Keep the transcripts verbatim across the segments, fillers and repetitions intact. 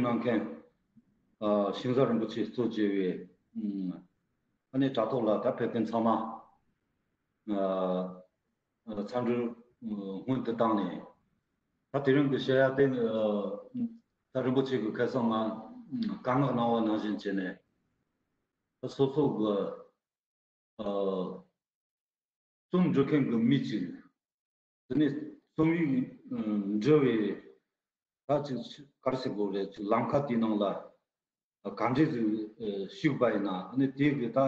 གནང་མཁན། ཨ། ཤིང་བཟའ་རིན་པོ་ཆེ་གཙོ་བྱས་པའི། ཨ་ནི་དྲ་ཐོག་ལ་ད་ཕེབས་མཁན་ཚང་མ། ཨ། ཨ། འཚམས་འདྲི་སྔོན་དུ་བཏང་ནས། ད་དེ་རིང་གི་བཤད་ཡ་དེ། ཨ། ད་རིན་པོ་ཆེ་གི་ཁ་སང་ང་བཀའ་མངགས་གནང་བ་ནང་བཞིན་བྱས་ནས། ད་སོ་སོ་གི། ཨ། རྩོམ་འབྲི་མཁན་གྱི་མི་གཅིག། དེ་ནས་རྩོམ་ཡིག་འབྲི་བའི་ད་ཅིག་ག་རེ་ཟེར་དགོས་རེད། ཅིག་ལམ་ཁ་དེའི་ནང་ལ་ག་འདྲས་ཞུགས་པ་ཡིན་ན། ཨ་ནི་དེ་གི་ད་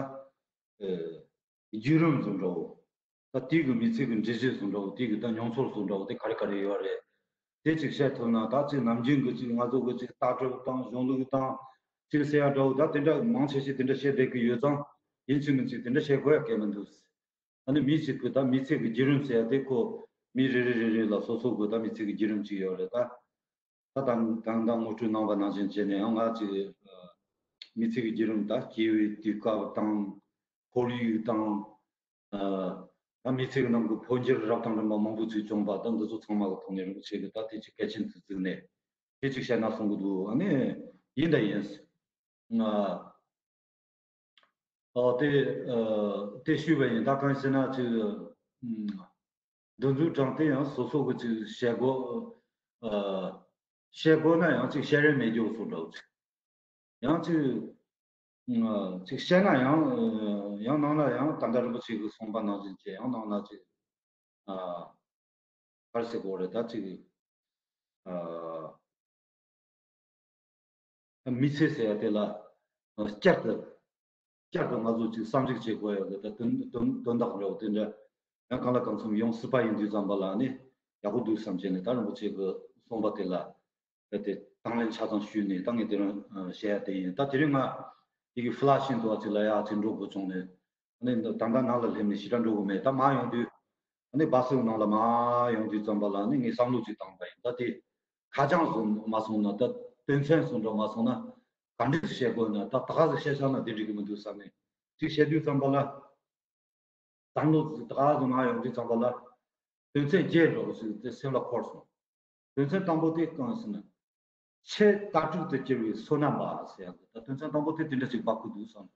བརྒྱུད་རིམ་བཟོ་འདྲ་བོ། ད་དེ་གི་མི་ཚེ་གི་འགྲེལ་བཤད་བཟོ་འདྲ་བོ། དེ་གི་ད་མྱོང་ཚོར་བཟོ་འདྲ་བོ་དེ་ག་རེ་ག་རེ་ཡོད་རེད། དེ་ཅིག་བཤད་ཐུབ་ན། ད་ཅིག་ནམ་རྒྱུན་གྱི་ཅིག་ང་ཚོ་གི་ཅིག་ལྟ་གྲུབ་དང་གཞུང་ལུགས་དང་ཅིག་ཟེར་ཡ་འདྲ་བོ། ད་དེ་འདྲ་མང་ཆེ་ཤོས་དེ་འདྲ་བཤད་བསྡད་ཀྱི་ཡོད་ཙང་། ཡིན་གཅིག་མིན་གཅིག་དེ་འདྲ་བཤད་དགོས་ཡ་གལ་མི་འདུག། ཨ་ནི་མི་གཅིག་གི་ད་མི་ཚེ་གི་བརྒྱུད་རིམ་ཟེར་ཡ་དེ་ཁོ་མི་རེ་རེ་རེ་རེ་ལ་སོ་སོ་གི་ད་མི་ཚེ་གི་བརྒྱུད་རིམ་ཅིག་ཡོད་རེད། ད་ད་ད་ད་ད་ངོ་སྤྲོད་གནང་བ་ནང་བཞིན་བྱས་ནས་ཡང་ང་ཅིག་མི་ཚེ་གི་བརྒྱུད་རིམ། ད་སྐྱེས་པའི་དུས་སྐབས་དང་། ཁོར་ཡུག་དང་། ཨ། ད་མི་ཚེ་གི་ནང་གི་འཕོ་འགྱུར་རབ་དང་རིམ་པ་མང་པོ་ཅིག་བྱུང་བ། ད་འདི་ཚོ་ཚང་མ་གི་ཐོག་ནས་རིན་པོ་ཆེ་གི་ད་དེ་ཅིག་གལ་ཆེན་དུ་བརྩིས་ནས་དེ་ཅིག་བཤད་ན་བསམ་གི་འདུག། ཨ་ནི་ཡིན་ད་ཡིན། ཨ། ཨོ་དེ། ཨ། དེ་ཞུས་པ་ཡིན། ད་གང་ཟེར་ན་ཅིག། ཨ། འདི་ཚོའི་གྲངས་དེ་ཡང་སོ་སོ་གི་ཅིག་བཤད་དགོས། ཨ། བཤད་དགོས་ན་ཡང་ཅིག་བཤད་རན་མེད་རྒྱུ་བཟོ་འདྲ་བོ་ཅིག། ཡང་ཅིག། ཨ། ཅིག་བཤད་ན་ཡང་། ཡང་ནང་ལ་ཡང་ད་ལྟ་རིན་པོ་ཆེ་གིས་གསུངས་པ་ནང་བཞིན་བྱས། ཡང་ནང་ལ་ཅིག། ཨ། ག་རེ་ཟེར་དགོས་རེད། ད་ཅིག། ཨ། མི་ཚེ་ཟེར་ཡ་དེ་ལ་བསྐྱར་དུ་བསྐྱར་དུ་ང་ཚོ་ཅིག་བསམ་གཞིག་བྱེད་དགོས་ཡ་གི་ད་དོན་དོན་དོན་དག་འདྲ་བོ་དེ་འདྲ། ཡང་གང་ལ་གང་འཚམ་ཡོང་སྲིད་པ་ཡིན་དུས་ཙམ་པ་ལ་ནི་ཡག་པོ་འདུག་བསམ་བྱས་ནས། ད་རིན་པོ་ཆེ་གི་གསུངས་པ་དེ་ལ་དེ་དང་ལེན་ཆ་ཚང་ཞུས་ནས། ད་ངས་དེ་རིང་བཤད་ཡ་དེ་ཡིན། ད་དེ་རིང་ང་ཡི་གེ་ཕི་ལ་ཤིན་ཏུ་བ་ཅིག་ལ་ཡག་ཅིག་འགྲོ་དགོས་བྱུང་ནས། ཨ་ནི་ད་ལྟ་ནང་ལ་སླེབས་ནས་ཞེ་དྲག་འགྲོ་གི་མེད། ད་མར་ཡོང་དུས། ཨ་ནི་སྦ་སི་ནང་ལ་མར་ཡོང་དུས་ཙམ་པ་ལ་ནི་ངས་བསམ་བློ་ཅིག་བཏང་པ་ཡིན། ད་དེ་ཁ་བྱང་བཟོ་མ་སོང་ན། ད་དོན་ཚན་བཟོ་འདྲ་མ་སོང་ན་ག་འདྲས་བཤད་དགོས་ན། ད་ད་ག་ཟིག་བཤད་བཞག་ན་དེ་འགྲིག་གི་མི་འདུག་བསམ་ནས། ཅིག་བཤད་དུས་ཙམ་པ་ལ། བསམ་བློ་ཅིག་ད་ག་ཟིག་མར་ཡོང་དུས་ཙམ་པ་ལ། དོན་ཚན་བརྒྱད་འདྲ་བོ་ཞིག་དེ་སེམས་ལ་འཁོར་སོང་། དོན་ཚན་དང་པོ་དེ་གང་ཟེར་ན། ཆེས་དྭ་ཕྲུག་ཏུ་གྱུར་པའི་བསོད་ནམས་པ་ཟེར་ཡ་གི། ད་དོན་ཚན་དང་པོ་དེ་དེ་འདྲ་ཞིག་འབབ་ཀྱི་འདུག་བསམ་སོང་།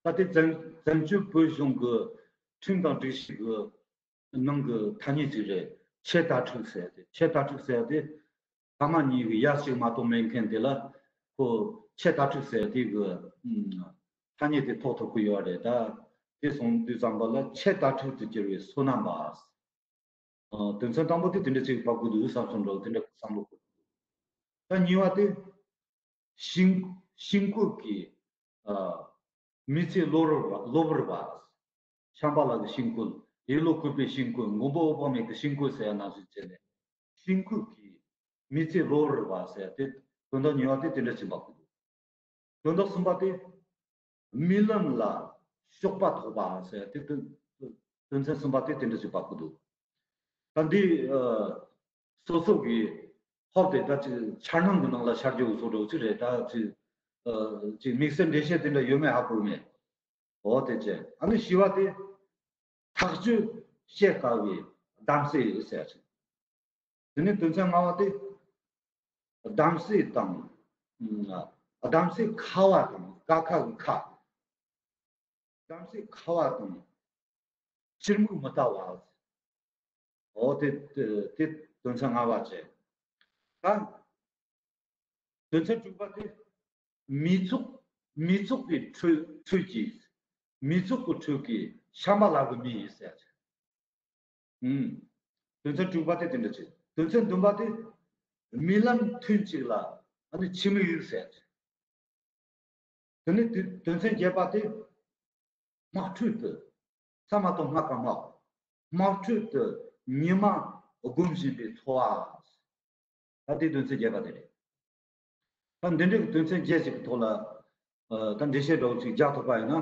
ད་དེ་བཙན་བཙན་བྱོལ་བོད་གཞུང་གི་ཁྲིམས་དང་སྒྲིག་གཞི་གི་ནང་གི་ཐ་སྙད་ཅིག་རེད། ཆེས་དྭ་ཕྲུག་ཟེར་ཡ་དེ། ཆེས་དྭ་ཕྲུག་ཟེར་ཡ་དེ་ཕ་མ་གཉིས་ཀྱི་ཡ་གཅིག་མ་གཏོགས་མེད་མཁན་དེ་ལ་ཁོ་ཆེས་དྭ་ཕྲུག་ཟེར་ཡ་དེ་གི། ཨ། ཐ་སྙད་དེ་ཐོགས་ཐུབ་ཀྱི་ཡོད་རེད། ད་དེ་སོང་དུས་ཙམ་པ་ལ་ཆེས་དྭ་ཕྲུག་ཏུ་གྱུར་པའི་བསོད་ནམས་པ། ཨ། དོན་ཚན་དང་པོ་དེ་དེ་འདྲ་ཅིག་འབབ་དགོས་འདུག་བསམ་སོང་འདྲ་བོ་དེ་འདྲ་བསམ་བློ་འཁོར། ད་གཉིས་པ་དེ་ཤིང་ཤིང་བཀོད་ཀྱི། ཨ། མི་ཚེ་གློ་བུར་བ། གློ་བུར་བ། ཤམ་བྷ་ལ་གི་ཤིང་བཀོད། ཡེ་ལོ་བཀོད་པའི་ཤིང་བཀོད། མགོན་པོ་འོད་དཔག་མེད་ཀྱི་ཤིང་བཀོད་ཟེར་ཡ་ནང་བཞིན་བྱས་ནས། ཤིང་བཀོད་ཀྱི་མི་ཚེ་གློ་བུར་བ་ཟེར་ཡ་དེ། དོན་དག་གཉིས་པ་དེ་དེ་འདྲ་ཅིག་འབབ་དགོས་འདུག། དོན་དག་གསུམ་པ་དེ། རྨི་ལམ་ལ་གཤོག་པ་ཐོགས་པ་ཟེར་ཡ་དེ། དོན་དོན་ཚན་གསུམ་པ་དེ་དེ་འདྲ་ཅིག་འབབ་ཀྱི་འདུག། ད་འདི། ཨ། སོ་སོ་གི་ཧོབ་སྟེ་ད་ཅིག་འཆར་སྣང་གི་ནང་ལ་འཆར་རྒྱུ་བཟོ་འདྲ་བོ་ཅིག་རེད། ད་ཅིག། ཨ། ཅིག་དམིགས་བསལ་འགྲེལ་བཤད་དེ་འདྲ་ཡོད་མེད་ཧ་གོ་མེད། འོ་དེ་བྱས། ཨ་ནི་བཞི་པ་དེ། ཐག་གཅོད་བྱེད་དཀའ་བའི་གདམ་གསེས་ཟེར་ཡ་ཅིག། དེ་ནས་དོན་ཚན་ལྔ་པ་དེ། གདམ་གསེས་དང་། ཨ། གདམ་གསེས་ཁ་བ་དང་། ཀ་ཁ་གི་ཁ། གདམ་གསེས་ཁ་བ་དང་། ཕྱིར་མིག་མི་ལྟ་བ། འོ་དེ་དེ་དོན་ཚན་ལྔ་པ་བྱས། ད་དོན་ཚན་དྲུག་པ་དེ། མི་ཚོགས་མི་ཚོགས་ཀྱི་ཁྲོད་ཁྲོད་ཀྱི། མི་ཚོགས་ཀྱི་ཁྲོད་ཀྱི་ཤམ་བྷ་ལ་གི་མི་ཡིན་ཟེར། ཨུམ། དོན་ཚན་དྲུག་པ་དེ་དེ་འདྲ་བྱས། དོན་ཚན་བདུན་པ་དེ། རྨི་ལམ་ཐུན་གཅིག་ལ་ཨ་ནི་ཕྱི་མིག་ཡིན་ཟེར། དེ་ནས་དེ་དོན་ཚན་བརྒྱད་པ་དེ། དམག་ཁྲོད་དུ། ས་མ་གཏོགས་སྔགས་ཀ་སྨྲ། དམག་ཁྲོད་དུ་ཉི་མ་སྒོམ་བཞིན་པའི་འཚོ་བ། ད་དེ་དོན་ཚན་བརྒྱད་པ་དེ་རེད། ད་འདི་འདྲའི་དོན་ཚན་བརྒྱད་ཅིག་གི་ཐོག་ལ། ཨ། ད་འགྲེལ་བཤད་འདྲ་བོ་ཅིག་རྒྱག་ཐུབ་པ་ཡིན་ན།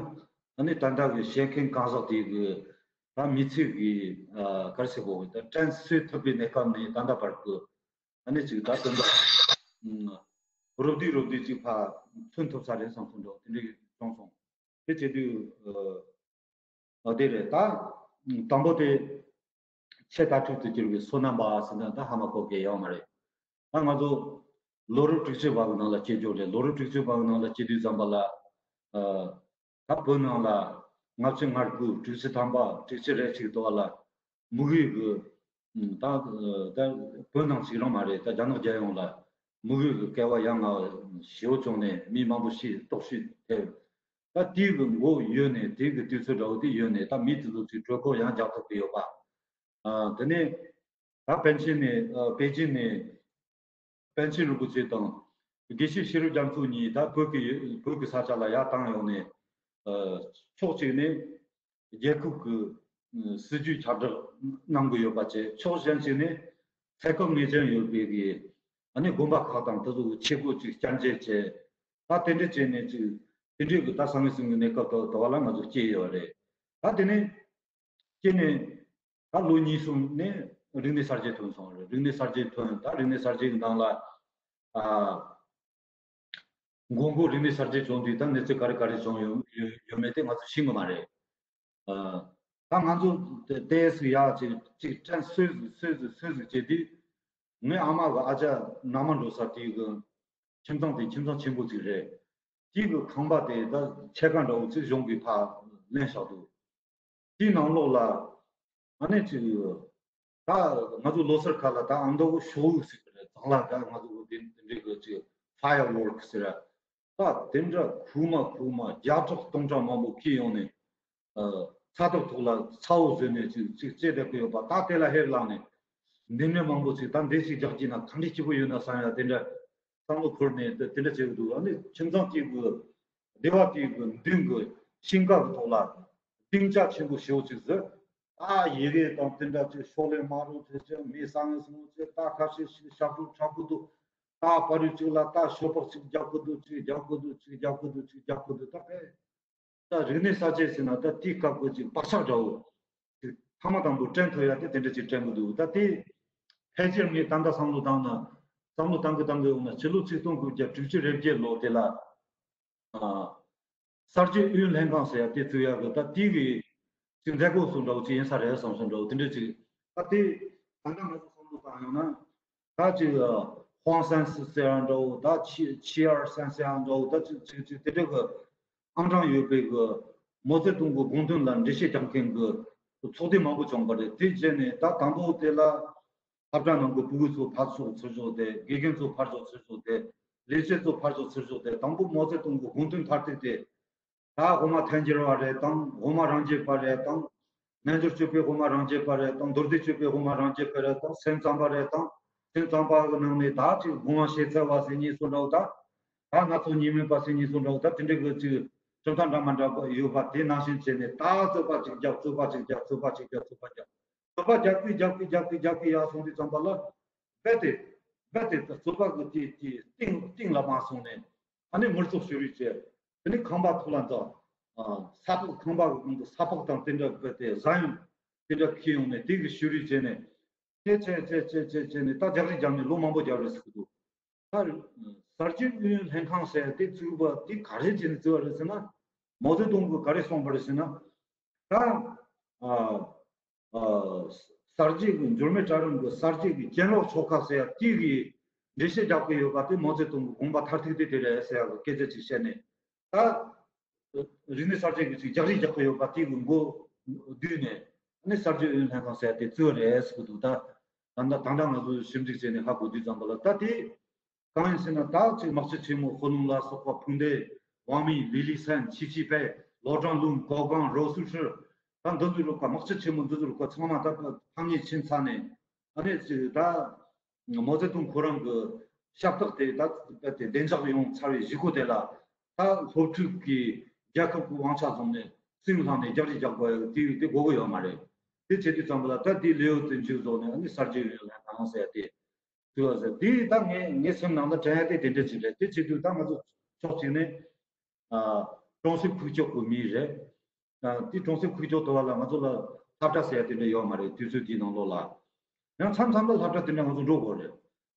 ཨ་ནི་ད་ལྟ་གི་བཤད་མཁན་གང་ཟག་དེ་གི་ད་མི་ཚེ་གི། ཨ། ག་རེ་ཟེར་དགོས་གི། ད་དྲན་གསོས་ཐུབ་པའི་གནས་སྐབས་ནས་ད་ལྟ་བར་གི། ཨ་ནི་ཅིག་ད་དོན་དག་རོབ་བསྡུས་རོབ་བསྡུས་ཅིག་ཕར་མཚོན་ཐུབ་ས་རེད་བསམ་སོང་འདྲ་བོ་དེ་འདྲ་ཡོད་བྱུང་སོང་། དེ་བྱེད་དུས། ཨ། ཨ། དེ་རེད། ད་དང་པོ་དེ། ཆེས་དྭ་ཕྲུག་ཏུ་གྱུར་པའི་བསོད་ནམས་པ་ཟེར་ན་ད་ཧ་མ་གོ་མཁན་ཡོད་མ་རེད། ད་ང་ཚོ་ ལོ་རབས་དྲུག་ཅུ་བ་གི་ནང་ལ་སྐྱེས་རྒྱུ་རེད། ལོ་རབས་དྲུག་ཅུ་བ་གི་ནང་ལ་སྐྱེས་དུས་ཙམ་པ་ལ། ཨ། ད་བོད་ནང་ལ་ལྔ་བཅུ་ང་དགུ་དྲུག་ཅུ་ཐམ་པ་དྲུག་ཅུ་རེ་གཅིག་དོ་བ་ལ་མུ་གེ་གི། ད་ད་བོད་ནང་ཞིག་རང་མ་རེད། ད་རྒྱ་ནག་རྒྱལ་ཡོངས་ལ་མུ་གེ་གི་བསྐལ་བ་ཡ་ང་ཞེ་བོ་བྱུང་ནས་མི་མང་པོ་ཤི་ལྟོགས་ཤི་ཐེབས། ད་དེའི་གི་མགོ་ཡོད་ནས་དེའི་གི་དུས་ཚོད་འདྲ་བོ་དེ་ཡོད་ནས་ད་མི་དེ་ཚོ་ཚོའི་གྲོད་ཁོག་ཡང་རྒྱག་ཐུབ་ཀྱི་ཡོད་པ། ཨ། དེ་ནས་ད་པཎ་ཆེན་ནས། ཨ། པེ་ཅིན་ནས་པཎ་ཆེན་རིན་པོ་ཆེ་དང་དགེ་བཤེས་ཤེས་རབ་རྒྱ་མཚོ་གཉིས་ད་བོད་ཀྱི་བོད་ཀྱི་ས་ཆ་ལ་ཡར་བཏང་ཡོང་ནས། ཨ། ཕྱོགས་གཅིག་ནས་རྒྱལ་ཁབ་ཀྱི་སྲིད་ཇུས་ཁྱབ་བསྒྲགས་གནང་གི་ཡོད་པ་བཅས། ཕྱོགས་གཞན་ཞིག་ནས་ཚད་བཀག་ངེས་ཅན་ཡོད་པའི་གི་ཨ་ནི་དགོན་པ་ཁག་དང་དེ་ཚོ་ཆས་གོས་ཅིག་སྐྱར་འཛུགས་བྱས། ད་དེ་འདྲ་བྱས་ནས་ཅིག་དེ་འདྲའི་གི་ད་ས་ངན་སུ་ངན་གནས་སྐབས་དོ་དོ་བ་ལ་ང་ཚོ་སྐྱེས་ཡོད་རེད། ད་དེ་ནས་སྐྱེས་ནས་ད་ལོ་གཉིས་གསུམ་ནས་རིག་གནས་གསར་བརྗེ་ཐོན་སོང་རེད། རིག་གནས་གསར་བརྗེ་ཐོན། ད་རིག་གནས་གསར་བརྗེ་གི་ནང་ལ། ཨ། མགོ་མགོ་རིག་གནས་གསར་བརྗེ་བྱུང་དུས་ད་གནས་ཚུལ་ག་རེ་ག་རེ་བྱུང་ཡོད་ཡོད་ཡོད་མེད་དེ་ང་ཚོ་ཤེས་གི་མ་རེད། ཨ། ད་ང་ཚོ་དེ་དེ་སུ་ཡ་ཅིག་ཅིག་དྲན་སོས་སུ་སོས་སུ་སོས་སུ་བྱས་དུས། ངའི་ཨ་མ་གི་ཨ་ཅག་མནའ་མ་འགྲོ་ས་དེའི་གི་ཁྱིམ་ཚང་དེ་ཁྱིམ་ཚང་ཆེན་པོ་ཅིག་རེད། དེའི་གི་ཁང་པ་དེ་ད་ཕྱེད་ཀ་འདྲ་བོ་ཅིག་གཞུང་གིས་ཕར་ལེན་བཞག་འདུག་དེའི་ནང་ལོགས་ལ་ཨ་ནི་ཅིག་ད་ང་ཚོ་ལོ་སར་ཁ་ལ་ད་ཨ་མདོ་གི་ཤོག་བུ་ཟེར་གི་རེད། གཙང་ལ་ད་ང་ཚོ་དེ་དེ་འདྲའི་གི་ཅིག་ཕ་ཡར་ཝོར་ཀི་ཟེར། ད་དེ་འདྲ་ཁུག་མ་ཁུག་མ་བརྒྱ་ཕྲག་སྟོང་ཕྲག་མང་པོ་འཁྱེར་ཡོང་ནས། ཨ། ཚ་ཐབ་ཐོག་ལ་ཚ་བོ་བཟོས་ནས་ཅིག་ཅིག་བཙལ་བསྡད་གི་ཡོད་པ། ད་དེ་ལ་ཧེབ་ལངས་ནས་འདི་འདྲ་མང་པོ་ཅིག་ད་འདི་ཞིག་རྒྱག་གྱིན་ན་ག་འདྲ་སྐྱིད་པོ་ཡོད་ན་བསམ་ཡ་དེ་འདྲ་བསམ་བློ་འཁོར་ནས་དེ་དེ་འདྲ་བྱེད་གི་འདུག་ཨ་ནི་ཁྱིམ་ཚང་གཅིག་གི་སྡེ་བ་དེའི་གི་མདུན་གི་ཤིང་ཀ་གི་ཐོག་ལ་སྡིངས་ཆ་ཆེན་པོ་ཞེ་པོ་ཅིག་བཟོས། ད་ཡི་གེ་དང་དེ་འདྲ་ཅིག་ཤོག་ལེབ་དམར་རོ་དེ་ཅིག་མི་ས་ངན་སོང་ཅིག་ད་ཁ་ཤས་ཤིག་ཞབས་བྲོ་འཁྲབ་གི་འདུག་ད་བར་དུ་ཅིག་ལ་ད་ཤོ་སྦག་ཅིག་རྒྱག་གི་འདུག་ཅིག་རྒྱག་གི་འདུག་ཅིག་རྒྱག་གི་འདུག་ཅིག་རྒྱག་གི་འདུག་ད་ཕེ། ད་རིག་གནས་གསར་བརྗེ་ཟེར་ན་ད་དེའི་སྐབས་ཀྱི་ཅིག་བག་ཆགས་འདྲ་བོ། ཅིག་ཐ་མ་དང་པོ་དྲན་ཐུབ་ཡ་དེ་དེ་འདྲ་ཅིག་དྲན་གི་འདུག་ད་དེ་ཕལ་ཆེར་ངས་ད་ལྟ་བསམ་བློ་བཏང་ན། བསམ་བློ་བཏང་གི་བཏང་གི་ཡོང་ན་ཕྱི་ལོ་ཆིག་སྟོང་དགུ་བརྒྱ་དྲུག་ཅུ་རེ་བརྒྱད་ལོ་དེ་ལ། ཨ། གསར་བརྗེ་ཨུ་ཡོན་ལྷན་ཁང་ཟེར་ཡ་དེ་བཙུགས་ཡ་གི་ད་དེ་གི་ཅིག་མཛད་སྒོ་སུ་འདྲ་བོ་ཅིག་ཡིན་ས་རེད་བསམ་སོང་འདྲ་བོ་དེ་འདྲ་ཅིག་ད་དེ་ད་ལྟ་ང་ཚོ་བསམ་བློ་བཏང་ཡོང་ན། ད་ཅིག་ཧོང་སན་སི་ཟེར་ཡ་འདྲ་བོ། ད་ཆི་ཆི་ཨར་སན་ཟེར་ཡ་འདྲ་བོ། ད་ཅིག་ཅིག་ཅིག་དེ་འདྲ་གི་ཨང་གྲངས་ཡོད་པའི་གི་མའོ་ཙེ་ཏུང་གི་དགོངས་དོན་ལ་འགྲེལ་བཤད་རྒྱག་མཁན་གི་ཚོགས་སྡེ་མང་པོ་བྱུང་བ་རེད། དེ་རྗེས་ནས་ད་དང་པོ་དེ་ལ་སློབ་གྲྭ་ནང་གི་ཕྲུ་གུ་ཚོ་ཕར་ཕྱོགས་ཚུར་ཕྱོགས་ཏེ། དགེ་རྒན་ཚོ་ཕར་ཕྱོགས་ཚུར་ཕྱོགས་ཏེ། ལས་བྱེད་ཚོ་ཕར་ཕྱོགས་ཚུར་ཕྱོགས་ཏེ། དང་པོ་མའོ་ཙེ་ཏུང་གི་དགོངས་དོན་མཐར་ཐུག་དེ། ད་དབུ་མ་ཐལ་འགྱུར་བ་རེད་དང་། དབུ་མ་རང་རྒྱུད་པ་རེད་དང་། རྣལ་འབྱོར་སྤྱོད་པའི་དབུ་མ་རང་རྒྱུད་པ་རེད་དང་། མདོ་སྡེ་སྤྱོད་པའི་དབུ་མ་རང་རྒྱུད་པ་རེད་དང་། སེམས་ཙམ་པ་རེད་དང་། སེམས་ཙམ་པ་གི་ནང་ནས་ད་ཅིག་དབུ་མ་ཤེས་ཚད་པ་ཟེར་མཁན་ཚོ་འདྲ་བོ། ད་ད་ང་ཚོ་གཉིས་མེད་པ་ཟེར་མཁན་ཚོ་འདྲ་བོ། ད་དེ་འདྲའི་གི་ཅིག་གྲུབ་མཐའ་འདྲ་མི་འདྲ་བ་ཡོད་པ་དེ་ནང་བཞིན་བྱས་ནས། ད་རྩོད་པ་ཅིག་རྒྱབ། རྩོད་པ་ཅིག་རྒྱབ། རྩོད་པ་ཅིག་རྒྱབ། རྩོད་པ་རྒྱབ། རྩོད་པ་རྒྱབ་གི་རྒྱབ་གི་རྒྱབ་གི་རྒྱབ་གི་ཡར་སོང་དུས་ཙམ་པ་ལ། རྦད་དེ་རྦད་དེ་རྩོད་པ་གི་དེ་དེ་གཏིང་གཏིང་ལ་མར་སོང་ནས། ཨ་ནི་མི་ཚོགས་ཤུགས་རིག་བྱས། དེ་ནི་ཁང་པ་ཐོག་ལ་འཛེགས། ཨ། ས་ཕག་ཁང་པ་གི་གོང་དུ་ས་ཕག་དང་དེ་འདྲ་རྦད་དེ་གཟའ་ཡང་དེ་འདྲ་འཁྱེར་ཡོང་ནས། དེ་གི་ཤུགས་རིག་བྱས་ནས། བྱས་བྱས་བྱས་བྱས་བྱས་བྱས་ནས་ད་རྒྱག་རེས་རྒྱབ་ནས་ལོ་མང་པོ་རྒྱབ་རེད་ཟེར་གི་འདུག་ད་གསར་བརྗེ་ཨུ་ཡོན་ལྷན་ཁང་ཟེར་དེ་བཙུགས་པ་དེ་ག་རེ་བྱས་ནས་བཙུགས་པ་རེད་ཟེར་ན། མའོ་ཙེ་ཏུང་གིས་ག་རེ་གསུངས་པ་རེད་ཟེར་ན། ད་ཨ་ཨ་གསར་བརྗེ་གི་འབྱོར་མེད་གྲལ་རིམ་གི་གསར་བརྗེ་གི་གྱེན་ལོག་ཕྱོགས་ཁག་ཟེར་ཡ་དེ་གི་འགྲེལ་བཤད་རྒྱག་གི་ཡོད་པ་དེ་མའོ་ཙེ་ཏུང་གི་དགོངས་པ་མཐར་ཐུག་དེ་དེ་རེད་ཟེར་ཡ་གི་སྐད་ཆ་ཅིག་བཤད་ནས། ད་རིག་གནས་གསར་བརྗེ་གི་ཅིག་རྒྱག་རེས་རྒྱག་གི་ཡོད་པ་དེ་གི་མགོ་བསྡུས་ནས། ཨ་ནི་གསར་བརྗེ་ཨུ་ཡོན་ལྷན་ཁང་ཟེར་ཡ་དེ་བཙུགས་པ་རེད་ཟེར་གི་འདུག་ད་ད་ལྟ་ད་ལྟ་ང་ཚོས་ཞིབ་འཇུག་བྱས་ནས་ཧ་གོ་དུས་ཙམ་པ་ལ། ད་དེ་གང་ཡིན་ཟེར་ན། ད་ཅིག་དམག་སྤྱི་ཆེན་མོ་ཧོ་ལུང་ལ་སོགས་པ། ཕུང་ཏེ་ཝང་མིན། ལི་ལི་སན། ཆི་ཆི་པེ། ལོ་ཀྲང་ལུང་། གོ་ཀང་། རོ་སུ་ཧྲི། ད་འདི་ཚོའི་རུ་ཁག་དམག་སྤྱི་ཆེན་མོ་འདི་ཚོའི་རུ་ཁག་ཚང་མ་ད་ཕམ་ཉེས་ཕྱིན་ཚར་ནས། ཨ་ནི་ཅིག་ད་མའོ་ཙེ་ཏུང་ཁོ་རང་གི་ཞབས་སྟེགས་དེ་ད་རྦད་དེ་བདེ་འཇགས་ཡོང་ཚར་བའི་གཞུག་གུ་དེ་ལ། ད་སློབ་ཕྲུག་གིས་རྒྱལ་ཁབ་ཀྱི་དབང་ཆ་བཟུང་ནས་སྲིང་བླངས་ནས་རྒྱག་རེས་རྒྱག་དགོས་ཡ་དེ་དེ་དགོས་ཀྱི་ཡོད་མ་རེད། དེ་བྱེད་དུས་ཙམ་པ་ལ་ད་དེའི་ལེའུ་དེ་མཇུག་རྫོགས་ནས། ཨ་ནི་གསར་བརྗེ་ཨུ་ཡོན་ལྷན་ཁང་ཟེར་ཡ་དེ་བཙུགས་པ་ཟེར། དེ་ད་ངས་ངའི་སེམས་ནང་ལ་དྲན་ཡ་དེ་དེ་འདྲ་ཅིག་རེད། དེ་བྱེད་དུས་ད་ང་ཚོ་ཕྱོགས་གཅིག་ནས། ཨ། གྲོང་གསེབ་ཁུག་ཀྱོག་གི་མི་རེད། ཨ། དེ་གྲོང་གསེབ་ཁུག་ཀྱོག་དེ་བ་ལ་ང་ཚོ་ལ་སློབ་གྲྭ་ཟེར་ཡ་དེ་འདྲ་ཡོད་མ་རེད། དུས་ཚོད་དེའི་ནང་ལོགས་ལ། ཡང་མཚམས་མཚམས་ལ་སློབ་གྲྭ་དེ་འདྲ་ང་ཚོ་འགྲོ་དགོས་རེད།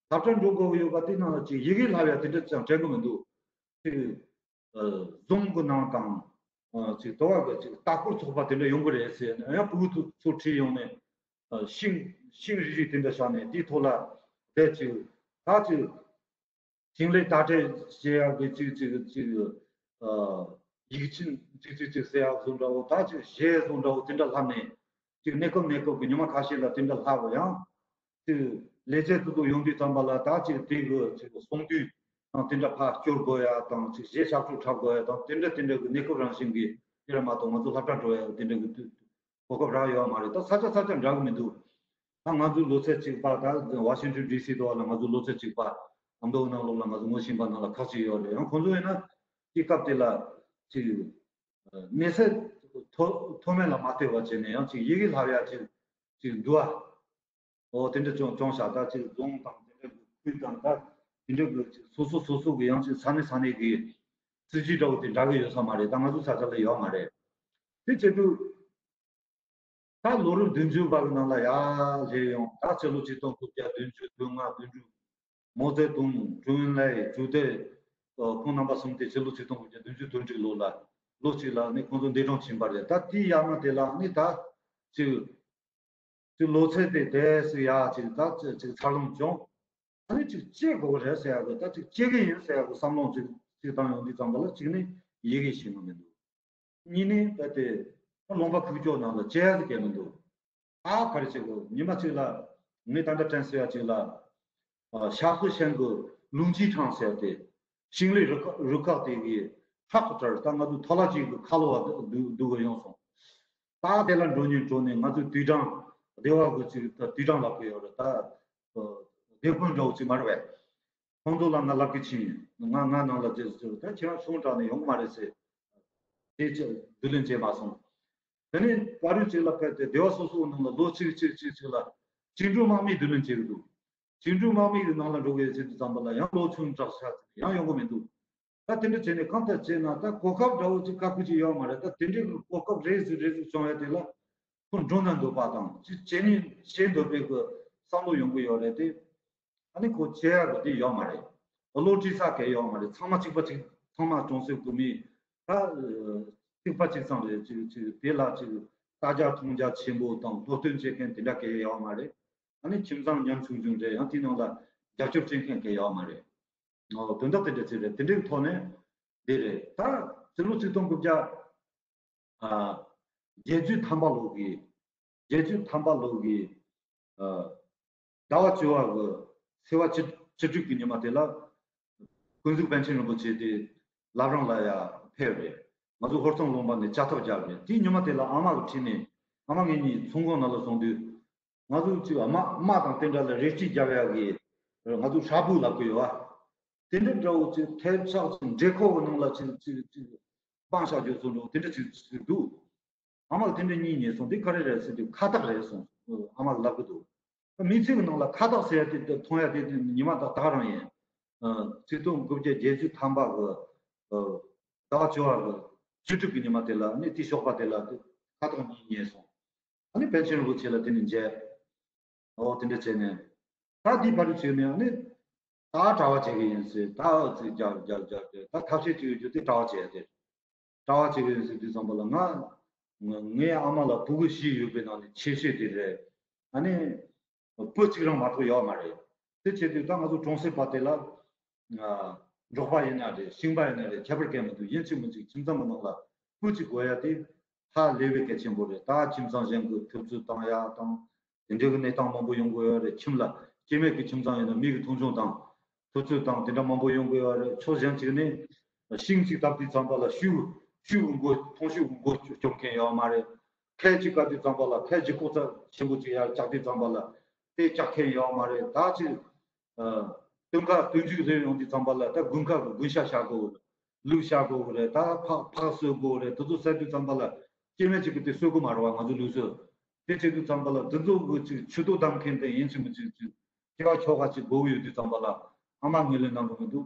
སློབ་གྲྭ་འགྲོ་དགོས་ཀྱི་ཡོད་པ་དེ་ནང་ལ་ཅིག་ཡི་གེ་བསླབ་ཡ་དེ་འདྲ་ཅང་དྲན་གི་མི་འདུག་ཅིག་ཨ། རྫོང་གི་ནང་དང་། ཨ། ཅིག་དེ་བ་གི་ཅིག་ལྟ་སྐོར་ཚོགས་པ་དེ་འདྲ་ཡོང་གི་རེད་ཟེར་ནས། ཡང་ཕྲུ་གུ་ཚོ་ཚོ་ཁྲིད་ཡོང་ནས། ཨ། ཤིང་ཤིང་རིལ་རིལ་དེ་འདྲ་བཞག་ནས་དེའི་ཐོག་ལ་བསྡད། ཅིག་ད་ཅིག་ཞིང་ལས་དར་སྤེལ་བྱེད་ཡག་གི་ཅིག་ཅིག་ཅིག་ཨ་ཡིག་ཆ་ཅིག་ཅིག་ཅིག་ཟེར་ཡག་བཟོ་འདྲ་བོ། ད་ཅིག་གཞས་བཟོ་འདྲ་བོ་དེ་འདྲ་ལྷབ་ནས། ཅིག་གནས་སྐབས་གནས་སྐབས་ཀྱི་ཉི་མ་ཁ་ཤས་ལ་དེ་འདྲ་ལྷབ་པ་ཡང་། ཅིག་ལས་བྱེད་དེ་ཚོ་ཡོང་དུས་ཙམ་པ་ལ་ད་ཅིག་དེ་གི་ཅིག་གསུང་དུས་དང་དེ་འདྲ་ཕར་སྐྱོར་དགོས་ཡ་དང་། ཅིག་གཞས་ཞབས་བྲོ་འཁྲབ་དགོས་ཡ་དང་། དེ་འདྲ་དེ་འདྲ་གི་གནས་སྐབས་རང་བཞིན་གྱི་དེ་ར་མ་གཏོགས་ང་ཚོ་སློབ་གྲྭ་འགྲོ་ཡ་དེ་འདྲ་གི་དུས་གོ་སྐབས་རག་ཡོད་མ་རེད། ད་ས་ཆ་ས་ཆ་འདྲ་གི་མི་འདུག་ད་ང་ཚོའི་ལོ་ཚད་གཅིག་པ་ད་ཝ་ཤིང་ཊོན་ཌི་སི་དུ་བ་ལ་ང་ཚོའི་ལོ་ཚད་གཅིག་པ་ཨ་མདོ་ནང་ལོགས་ལ་ང་ཚོ་ངོ་ཤེས་པ་ནང་ལ་ཁག་ཅིག་ཡོད་རེད། ཡང་ཁོང་ཚོ་ཡིན་ན་དེ་སྐབས་དེ་ལ་ཅིག་གནས་ཚད་མཐོ་མཐོ་དམན་ལ་མ་ལྟོས་པ་བྱས་ནས་ཡང་ཅིག་ཡི་གེ་ལྷབ་ཡ་ཅིག་ཅིག་འདུག་ཨ། འོ་དེ་འདྲ་ཅུང་ཅུང་ཞིག་ད་ཅིག་རྫོང་དང་དེ་འདྲ་གི་ཁུལ་དང་ད་དེ་འདྲ་གི་ཅིག་སོ་སོ་སོ་སོ་གི་ཡང་ཅིག་ས་གནས་ས་གནས་གི་སྲིད་ཇུས་འདྲ་བོ་དེ་འདྲ་གི་ཡོད་ས་མ་རེད། ད་ང་ཚོ་ས་ཆ་ལ་ཡོད་མ་རེད། དེ་བྱེད་དུས། ད་ལོ་རབས་བདུན་ཅུ་པ་གི་ནང་ལ་ཡར་སླེབས་ཡོང་། ད་ཕྱི་ལོ་ཆིག་སྟོང་དགུ་བརྒྱ་བདུན་ཅུ་དོན་ལྔ་བདུན་ཅུ། མའོ་ཙེ་ཏུང་ཀྲུའུ་ཨེན་ལའེ་ཀྲུའུ་ཏེ་ཁོང་རྣམ་པ་གསུམ་དེ་ཕྱི་ལོ་ཆིག་སྟོང་དགུ་བརྒྱ་བདུན་ཅུ་དོན་དྲུག་ལོ་ལ་ལོ་གཅིག་ལ་ནི་ཁོང་ཚོ་འདས་གྲོངས་ཕྱིན་པ་རེད། ད་དེའི་ཡར་མར་དེ་ལ་ནི་ད་ཅིག་ཅིག་ལོ་ཚད་དེ་དེ་ཟིག་ཡར་ཅིག་ད་ཅིག་འཚར་ལོངས་བྱུང་། ཨ་ནི་ཅིག་སྐྱེ་དགོས་རེད་ཟེར་ཡག་གི། ད་ཅིག་སྐྱེ་གི་ཡིན་ཟེར་ཡག་གི་བསམ་བློ་ཅིག་ཅིག་བཏང་ཡོང་དུས་ཙམ་པ་ལ་གཅིག་ནི་ཡི་གེ་ཤེས་ཀྱི་མི་འདུག་གཉིས་ནི་རྦད་དེ་ལུང་པ་ཁུག་ཀྱོག་ནང་ལ་སྐྱེ་ཡག་གི་མི་འདུག་ཨ་ག་རེ་བྱེད་དགོས། ཉི་མ་གཅིག་ལ་ངས་ད་ལྟ་དྲན་གསོ་ཡ་གཅིག་ལ། ཨ་ཞ་ཧུ་ཤན་གི་ལུང་ཅི་ཁྲང་ཟེར་ཏེ། ཞིང་ལས་རུ་ཁག་རུ་ཁག་དེ་གི་ཧྲག་ཏུ་དྲར། ད་ང་ཚོ་ཐོ་ལ་ཅིག་གི་ཁ་ལོ་བ་འདུག་འདུག་གི་ཡོང་སོང་། ད་དེ་ལ་འགྲོ་ཉིན་འགྲོ་ནས་ང་ཚོའི་དུད་གྲང་སྡེ་བ་གི་ཅིག་ད་དུད་གྲང་ལབ་གི་ཡོད་རེད། ད་སྡེ་དཔོན་འདྲ་བོ་ཅིག་མ་རེད་པས། ཁོང་ཚོ་ལ་ང་ལབ་གི་ཕྱིན། ང་ང་ནང་ལ་རྗེས་སུ་ད་ཁྱེད་རང་ཆུང་དྲགས་ནས་ཡོང་གི་མ་རེད་ཟེར། དེ་ཅི་བསྡུ་ལེན་བྱས་མ་སོང་། དེ་ནས་བར་དུས་གཅིག་ལ་ཕེབས་ཏེ་སྡེ་བ་སོ་སོའི་ནང་ལ་ལོ་གཅིག་གཅིག་གཅིག་གཅིག་ལ་བཅིངས་འགྲོལ་དམག་མིས་བསྡུ་ལེན་བྱེད་ཀྱི་འདུག་བཅིངས་འགྲོལ་དམག་མི་གི་ནང་ལ་འགྲོ་དགོས་ཟེར་དུས་ཙམ་པ་ལ་ཡང་ལོ་ཆུང་དྲགས་ཤག་ཡང་ཡོང་གི་མི་འདུག་ད་དེ་འདྲ་བྱས་ནས་གང་ལྟར་བྱས་ན་ད་གོ་སྐབས་འདྲ་བོ་ཅིག་དཀའ་ཁུལ་ཅིག་ཡོད་མ་རེད། ད་དེ་འདྲའི་གི་གོ་སྐབས་རེ་ཟིག་རེ་ཟིག་བྱུང་ཡ་དེ་ལ་ཁོ་འགྲོ་ན་འདོད་པ་དང་ཅིག་བྱེད་ནི་བྱེད་འདོད་པའི་གི་བསམ་བློ་ཡོང་གི་ཡོད་རེད་དེ། ཨ་ནི་ཁོ་བྱེད་ཡ་གི་དེ་ཡོད་མ་རེད། བློ་ཁྲིད་ས་གལ་ཡོད་མ་རེད། ཚང་མ་གཅིག་པ་གཅིག་ཚང་མ་ཅུང་ཟད་དགོས་མི་ད་གཅིག་པ་གཅིག་ཚང་རེད། ཅིག་ཅིག་དེ་ལ་ཅིག་ལྟ་རྒྱ་མཐོང་རྒྱ་ཆེན་པོ་དང་སློབ་སྟོན་བྱེད་མཁན་དེ་འདྲ་གལ་ཡོད་མ་རེད། ཨ་ནི་ཁྱིམ་ཚང་ཉམ་ཆུང་ཆུང་རེད། ཡང་དེའི་ནང་ལ་རྒྱབ་སྐྱོར་བྱེད་མཁན་གལ་ཡོད་མ་རེད། ཨོ་དོན་དག་དེ་འདྲ་ཅིག་རེད། དེ་འདྲའི་ཐོག་ནས་འདི་རེད། ད་ཕྱི་ལོ་ཆིག་སྟོང་དགུ་བརྒྱ་ཨ་བརྒྱད་ཅུ་ཐམ་པ་ལོ་གི་བརྒྱད་ཅུ་ཐམ་པ་ལོ་གི་ཨ་ཟླ་བ་བཅུ་བ་གི་ཚེས་པ་བཅུ་བཅུ་དྲུག་གི་ཉི་མ་དེ་ལ་ཀུན་གཟིགས་པཎ་ཆེན་རིན་པོ་ཆེ་དེ་བླ་བྲང་ལ་ཡར་ཕེབས་རེད། ང་ཚོ་ཧོར་གཙང་ལུང་པ་ནས་བཅའ་ཐབས་བརྒྱབ་རེད། དེའི་ཉི་མ་དེ་ལ་ཨ་མ་གི་ཁྲིད་ནས་ཨ་མ་ངེད་གཉིས་ཚོང་ཁང་ནང་ལ་སོང་དུས། ང་ཚོ་ཅིག་དམག་དམག་དང་དེ་འདྲ་ལ་རེ་སྐུལ་རྒྱབ་ཡག་གི་ང་ཚོ་ཧྲ་ཕུག་ལབ་གི་ཡོད་ཨ། དེ་འདྲ་འདྲ་བོ་ཅིག་ཐལ་ཆག་ཅིག་འདྲེ་ཁོག་གི་ནང་ལ་ཅིག་ཅིག་ཅིག་སྤང་བཞག་རྒྱུ་བཟོ་འདྲ་བོ་དེ་འདྲ་ཅིག་ཅིག་འདུག་ཨ་མ་ལ་དེ་འདྲ་གཉིས་ཉོས་སོང་། དེ་ག་རེ་རེད་ཟེར་དུས་ཁ་བཏགས་རེད་གསུངས། ཨ་མ་ལ་ལབ་གི་འདུག་མི་ཚེ་གི་ནང་ལ་ཁ་བཏགས་ཟེར་ཡ་དེ་མཐོང་ཡ་དེ་ཉི་མ་ད་ད་རང་ཡིན། ཆིག་སྟོང་དགུ་བརྒྱ་བརྒྱད་ཅུ་ཐམ་པ་གི་ཟླ་བ་བཅུ་བ་གི་བཅུ་དྲུག་གི་ཉི་མ་དེ་ལ་ནི་དེ་ཞོགས་པ་དེ་ལ་ཁ་བཏགས་གཉིས་ཉོས་སོང་། ཨ་ནི་པཎ་ཆེན་རིན་པོ་ཆེ་ལ་དེ་ནས་མཇལ། ཨོ་དེ་འདྲ་བྱས་ནས། ད་དེའི་བར་དུ་བྱས་ནས་ཨ་ནི་ད་གྲྭ་པ་བྱེད་ཀྱི་ཡིན་ཟེར། ད་ཨོ་ཙི་རྒྱབ་རྒྱབ་རྒྱབ་རྒྱབ་ད་ཐབས་ཤེས་ཅིག་ཡོད་རྒྱུ་དེ་གྲྭ་པ་བྱེད་ཡ་དེ། གྲྭ་པ་བྱེད་ཀྱི་ཡིན་ཟེར་དུས་ཙམ་པ་ལ་ང་ང་ངའི་ཨ་མ་ལ་ཕྲུ་གུ་བཞི་ཡོད་པའི་ནང་ནས་ཆེ་ཤོས་དེ་རེད། ཨ་ནི། བུ་གཅིག་རང་མ་གཏོགས་ཡོད་མ་རེད། དེ་བྱེད་དུས་ད་ང་ཚོ་གྲོང་གསེབ་པ་དེ་ལ། ཨ་འབྲོག་པ་ཡིན་ན་རེད། ཤིང་པ་ཡིན་ན་རེད། ཁྱད་པར་གང་མི་འདུག་ཡིན་གཅིག་མིན་གཅིག་ཁྱིམ་ཚང་གི་ནང་ལ་བུ་གཅིག་དགོས་ཡ་དེ་ཧ་ལས་པའི་གལ་ཆེན་པོ་རེད། ད་ཁྱིམ་ཚང་གཞན་གྱི་ཐུབ་ཚོད་བཏང་ཡ་དང་དེ་འདྲའི་གི་གནས་སྟངས་མང་པོ་ཡོང་གི་ཡོད་རེད། ཁྱིམ་ལ་སྐྱེ་དམན་གྱི་ཁྱིམ་ཚང་ཡིན་ན་མི་གི་མཐོང་ཆུང་དང་ཐུབ་ཚོད་དང་དེ་འདྲ་མང་པོ་ཡོང་གི་ཡོད་རེད། ཕྱོགས་གཞན་གཅིག་ནས་ཤིང་གཅིག་བཏབ་དུས་ཙམ་པ་ལ་ཤུལ་ཤུལ་གི་མགོ་ཐོང་ཤུལ་གི་མགོ་སྐྱོབ་མཁན་ཡོད་མ་རེད། ཁལ་གཅིག་བཀབ་དུས་ཙམ་པ་ལ་ཁལ་གཅིག་ལྐོག་ཟ་ཆེན་པོ་གཅིག་ཡར་བཀྱག་དུས་ཙམ་པ་ལ་དེ་བཀྱག་མཁན་ཡོད་མ་རེད། ད་ཅིག་ཨ་སྟོན་ཁ་སྟོན་མཇུག་སླེབས་ཡོང་དུས་ཙམ་པ་ལ་ད་དགུན་ཁ་གི་དགུན་ཤ་བཞག་དགོས་རེད། ལུག་བཞག་དགོས་རེད། ད་ཕག་ཕག་གསོད་དགོས་རེད། དེ་ཚོ་ཟེར་དུས་ཙམ་པ་ལ་སྐྱེ་དམན་གཅིག་གིས་དེ་གསོད་གི་མ་རེད་བ། ང་ཚོ་ལུག་གསོད་དེ་བྱེད་དུས་ཙམ་པ་ལ་དེ་ཚོ་གི་ཅིག་མཆུ་ཏོ་བསྡམས་མཁན་དེ་ཡིན་གཅིག་མིན་གཅིག་ཅིག་སྐྱེ་བ་ཁྱོ་ག་ཅིག་དགོས་ཀྱི་ཡོད་དུས་ཙམ་པ་ལ་ཨ་མ་ངོས་ལེན་གནང་གི་མི་འདུག་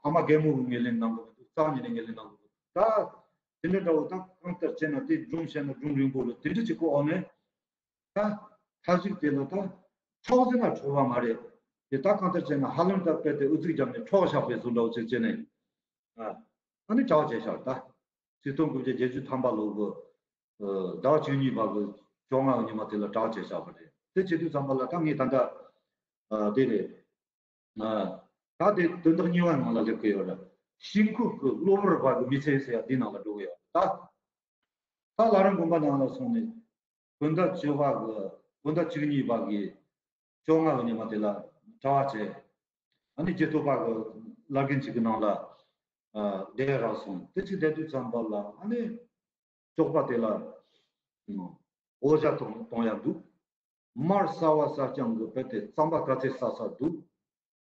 ཨ་མ་རྒན་མོ་གི་ངོས་ལེན་གནང་གི་མི་འདུག་རྩ་བ་ཉིད་ནས་ངོས་ལེན་གནང་གི་མི་འདུག་ད་དེ་འདྲ་འདྲ་བོ་ད་གང་ལྟར་བྱས་ན་དེ་སྒྲུང་བཤད་ན་སྒྲུང་རིང་པོ་རེད། དེ་འདྲ་ཅིག་གི་འོག་ནས་ད་མཐའ་གཞུག་དེ་ལ་ད་འཕྲོག་ཟེར་ན་འཕྲོག་པ་མ་རེད། དེ་ད་གང་ལྟར་བྱས་ན་ཧ་ལམ་ད་དཔེ་དེ་ཨུ་ཚུགས་བརྒྱབ་ནས་འཕྲོག་བཞག་པའི་བཟོ་འདྲ་བོ་ཅིག་བྱས་ནས་ཨ་ཨ་ནི་གྲྭ་པ་བྱས་བཞག་ད་ཆིག་སྟོང་དགུ་བརྒྱ་བརྒྱད་ཅུ་ཐམ་པ་ལོ་གི་ཟླ་བ་བཅུ་གཉིས་པ་གི་བཅོ་ལྔ་གི་ཉི་མ་དེ་ལ་གྲྭ་པ་བྱས་བཞག་པ་རེད། དེ་བྱེད་དུས་ཙམ་པ་ལ་ད་ངས་ད་ལྟ་ཨ་དེ་རེད། ཨ། ད་ ད་དེ་དོན་དག་གཉིས་པ་ནང་ལ་སླེབས་ཀྱི་ཡོད་རེད། ཤིང་ཁུག་གི་གློ་བུར་བ་གི་མི་ཚེ་ཟེར་ཡ་དེའི་ནང་ལ་འགྲོ་གི་ཡོད་རེད། ད་ད་བླ་རུང་དགོན་པ་ནང་ལ་སོང་ནས་བོད་ཟླ་བཅུ་པ་གི་བོད་ཟླ་བཅུ་གཉིས་པ་གི་བཅོ་ལྔ་གི་ཉི་མ་དེ་ལ་གྲྭ་པ་བྱས། ཨ་ནི་རྗེ་ཐོབ་པ་གི་བླ་རྒན་ཅིག་གི་ནང་ལ་ཨ་བསྡད་རག་སོང་། དེ་ཅིག་བསྡད་དུས་ཙམ་པ་ལ་ཨ་ནི་ཅོག་པ་དེ་ལ་འོ་ཇ་གཏོང་གཏོང་ཡ་འདུག་མར་ས་བ་ས་རྐྱང་གི་བུད་དེ་རྩམ་པ་ག་ཚད་ཟ་ས་འདུག་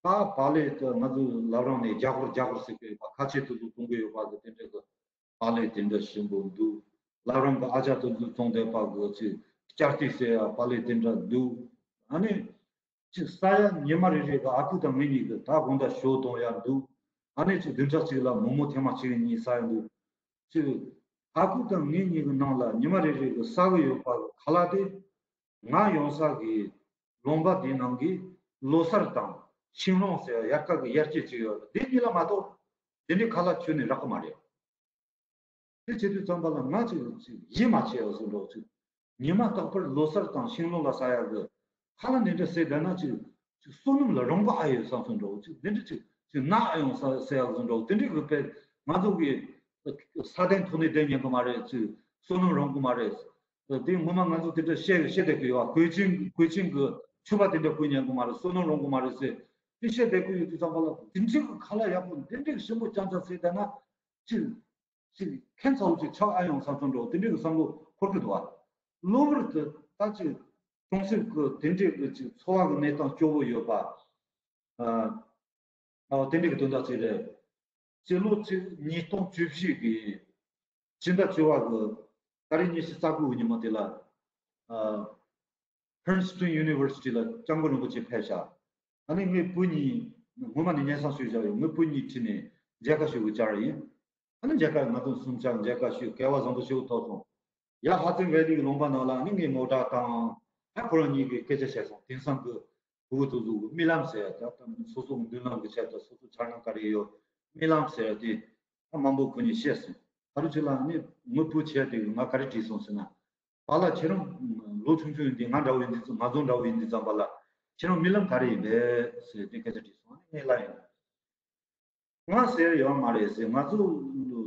ད་བག་ལེབ་དེ་ང་ཚོའི་བླ་བྲང་ནས་རྒྱ་གར་རྒྱ་གར་ཟེར་གི་ཡོད་པ། ཁ་ཆེ་དེ་ཚོ་གཏོང་གི་ཡོད་པ་གི་དེ་འདྲ་གི་བག་ལེབ་དེ་འདྲ་ཞིམ་པོ་འདུག་བླ་བྲང་གི་ཨ་ཅག་དེ་ཚོས་བཙོང་བསྡད་པ་གི་ཅིག་སྐྱར་ཏི་ཟེར་ཡ་བག་ལེབ་དེ་འདྲ་འདུག་ཨ་ནི་ཅིག་ཟ་ཡ་ཉི་མ་རེ་རེ་གི་ཨ་ཁུ་དང་ངེད་གཉིས་ཀྱི་ད་དགོང་དག་ཞོ་གཏོང་ཡ་འདུག་ཨ་ནི་ཅིག་བདུན་ཕྲག་གཅིག་ལ་མོག་མོག་ཐེངས་མ་གཅིག་གཉིས་ཟ་ཡ་འདུག་ཅིག་ཨ་ཁུ་དང་ངེད་གཉིས་ཀྱི་ནང་ལ་ཉི་མ་རེ་རེ་གི་ཟ་གི་ཡོད་པ་གི་ཁ་ལག་དེ། ང་ཡོང་ས་གི་ལུང་པ་དེའི་ནང་གི་ལོ་གསར་དང་ཤིང་སློང་ཟེར་ཡ་དཀར་གི་ཡར་སྐྱེད་ཅིག་ཡོད་རེད། དེ་གཉིས་ལ་མ་གཏོགས་དེ་འདྲའི་ཁ་ལག་ཁྱོན་ནས་རག་གི་མ་རེད། དེ་བྱེད་དུས་ཙམ་པ་ལ་ང་ཅིག་ཅིག་ཡིད་མ་ཆེས་པ་བཟོ་འདྲ་བོ་ཅིག་ཉི་མ་རྟག་པར་ལོ་གསར་དང་ཤིང་སློང་ལ་ཟ་ཡག་གི་ཁ་ལག་འདི་འདྲ་ཟས་བསྡད་ན་ཅིག་ཅིག་བསོད་ནམས་ལ་རོང་པ་ཨ་ཡོད་བསམ་སོང་འདྲ་བོ་ཅིག་འདི་འདྲ་ཅིག་ཅིག་ནག་ཨ་ཡོང་ས་ཟེར་ཡག་བཟོ་འདྲ་བོ་དེ་འདྲའི་གི་དཔེ་ང་ཚོ་གི་ས་སྟེང་ཐོག་ནས་བསྡད་ཉན་གི་མ་རེད། ཅིག་བསོད་ནམས་རོང་གི་མ་རེད། དེ་ངོ་མ་ང་ཚོ་དེ་འདྲ་བཤད་བཤད་བསྡད་གི་ཡོད་ཨ། གོས་ཆེན་གོས་ཆེན་གི་ཕྱུ་པ་དེ་འདྲ་གོན་ཉན་གི་མ་རེད། བསོད་ནམས་རོང་གི་མ་རེད་ཟེར་དེ་བཤད་བསྡད་གི་ཡོད་དུས་ཙམ་པ་ལ་དེ་འདྲའི་གི་ཁ་ལག་ཡག་པོ་འདི་འདྲའི་གི་ཞིམ་པོ་རྐྱང་རྐྱང་ཟས་བསྡད་ན་ཅིག་ཅིག་ཁྱད་མཚར་པོ་ཅིག་ཆགས་ཨ་ཡོང་བསམ་སོང་འདྲ་བོ་དེ་འདྲའི་གི་བསམ་བློ་འཁོར་གི་འདུག་བ། གློ་བུར་དུ་ད་ཅིག་གྲོང་གསེབ་ཀྱི་དེ་འདྲའི་གི་ཅིག་འཚོ་བ་གི་གནས་སྟངས་སྐྱོ་བོ་ཡོད་པ། ཨ་ཨ་དེ་འདྲའི་གི་དོན་དག་ཅིག་རེད། སྤྱི་ལོ་ཅིག་ཉིས་སྟོང་བཅུ་བཞི་གི་ཕྱི་ཟླ་བཅུ་པ་གི་ཏ་རིག་ཉི་ཤུ་རྩ་དགུ་གི་ཉིན་མོ་དེ་ལ་ཨ་Princeton University ལ་སྐྱབས་མགོན་རིན་པོ་ཆེ་ཕེབས་ཤག་ཨ་ནི་ངའི་བུ་གཉིས་ངོ་མ་ནས་སྙན་སེང་ཞུས་བཞག་ཡོད། ངའི་བུ་གཉིས་ཁྲིད་ནས་མཇལ་ཁ་ཞུ་གི་བཅར་ཡིན། ཨ་ནི་མཇལ་ཁ་ང་ཚོ་གསུམ་ཆ་མཇལ་ཁ་ཞུས། སྐལ་བ་བཟང་པོ་ཞིག་ཐོབ་སོང་། ཡ་ཧ་ཙིན་ཝེ་ལི་གི་ལུང་པ་ནང་ལ་ཨ་ནི་ངས་མོ་ཊ་བཏང་། ཨ་ཁོ་རང་གཉིས་ཀྱིས་སྐད་ཆ་བཤད་སོང་། དེང་སང་གི་ཕྲུ་གུ་དེ་ཚོ་གི་རྨི་ལམ་ཟེར་ཡ་ད་སོ་སོ་གི་མདུན་ལམ་གི་ཆེད་དུ་སོ་སོ་འཆར་སྣང་ག་རེ་ཡོད། རྨི་ལམ་ཟེར་ཡ་དེ་ཨ་མང་པོ་ཁོ་གཉིས་བཤད་སོང་། ད་རུང་ཅིག་ལ་ཨ་ནི་ངའི་བུ་བྱས་དེ་གི་ང་ག་རེ་དྲིས་སོང་ཟེར་ན། པཱ་ལགས་ཁྱེད་རང་ལོ་ཆུང་ཆུང་ཡིན་དུས་ང་འདྲ་བོ་ཡིན་དུས་ང་ཚོ་འདྲ་བོ་ཡིན་དུས་ཙམ་པ་ལ་ཁྱེད་རང་རྨི་ལམ་ག་རེ་ཡིན་པས་ཟེར་དེ་སྐད་ཆ་དྲིས་སོང་། ཨ་ནི་ངས་ལབ་ཡིན། ང་ཟེར་ཡོད་མ་རེད་ཟེར། ང་ཚོ་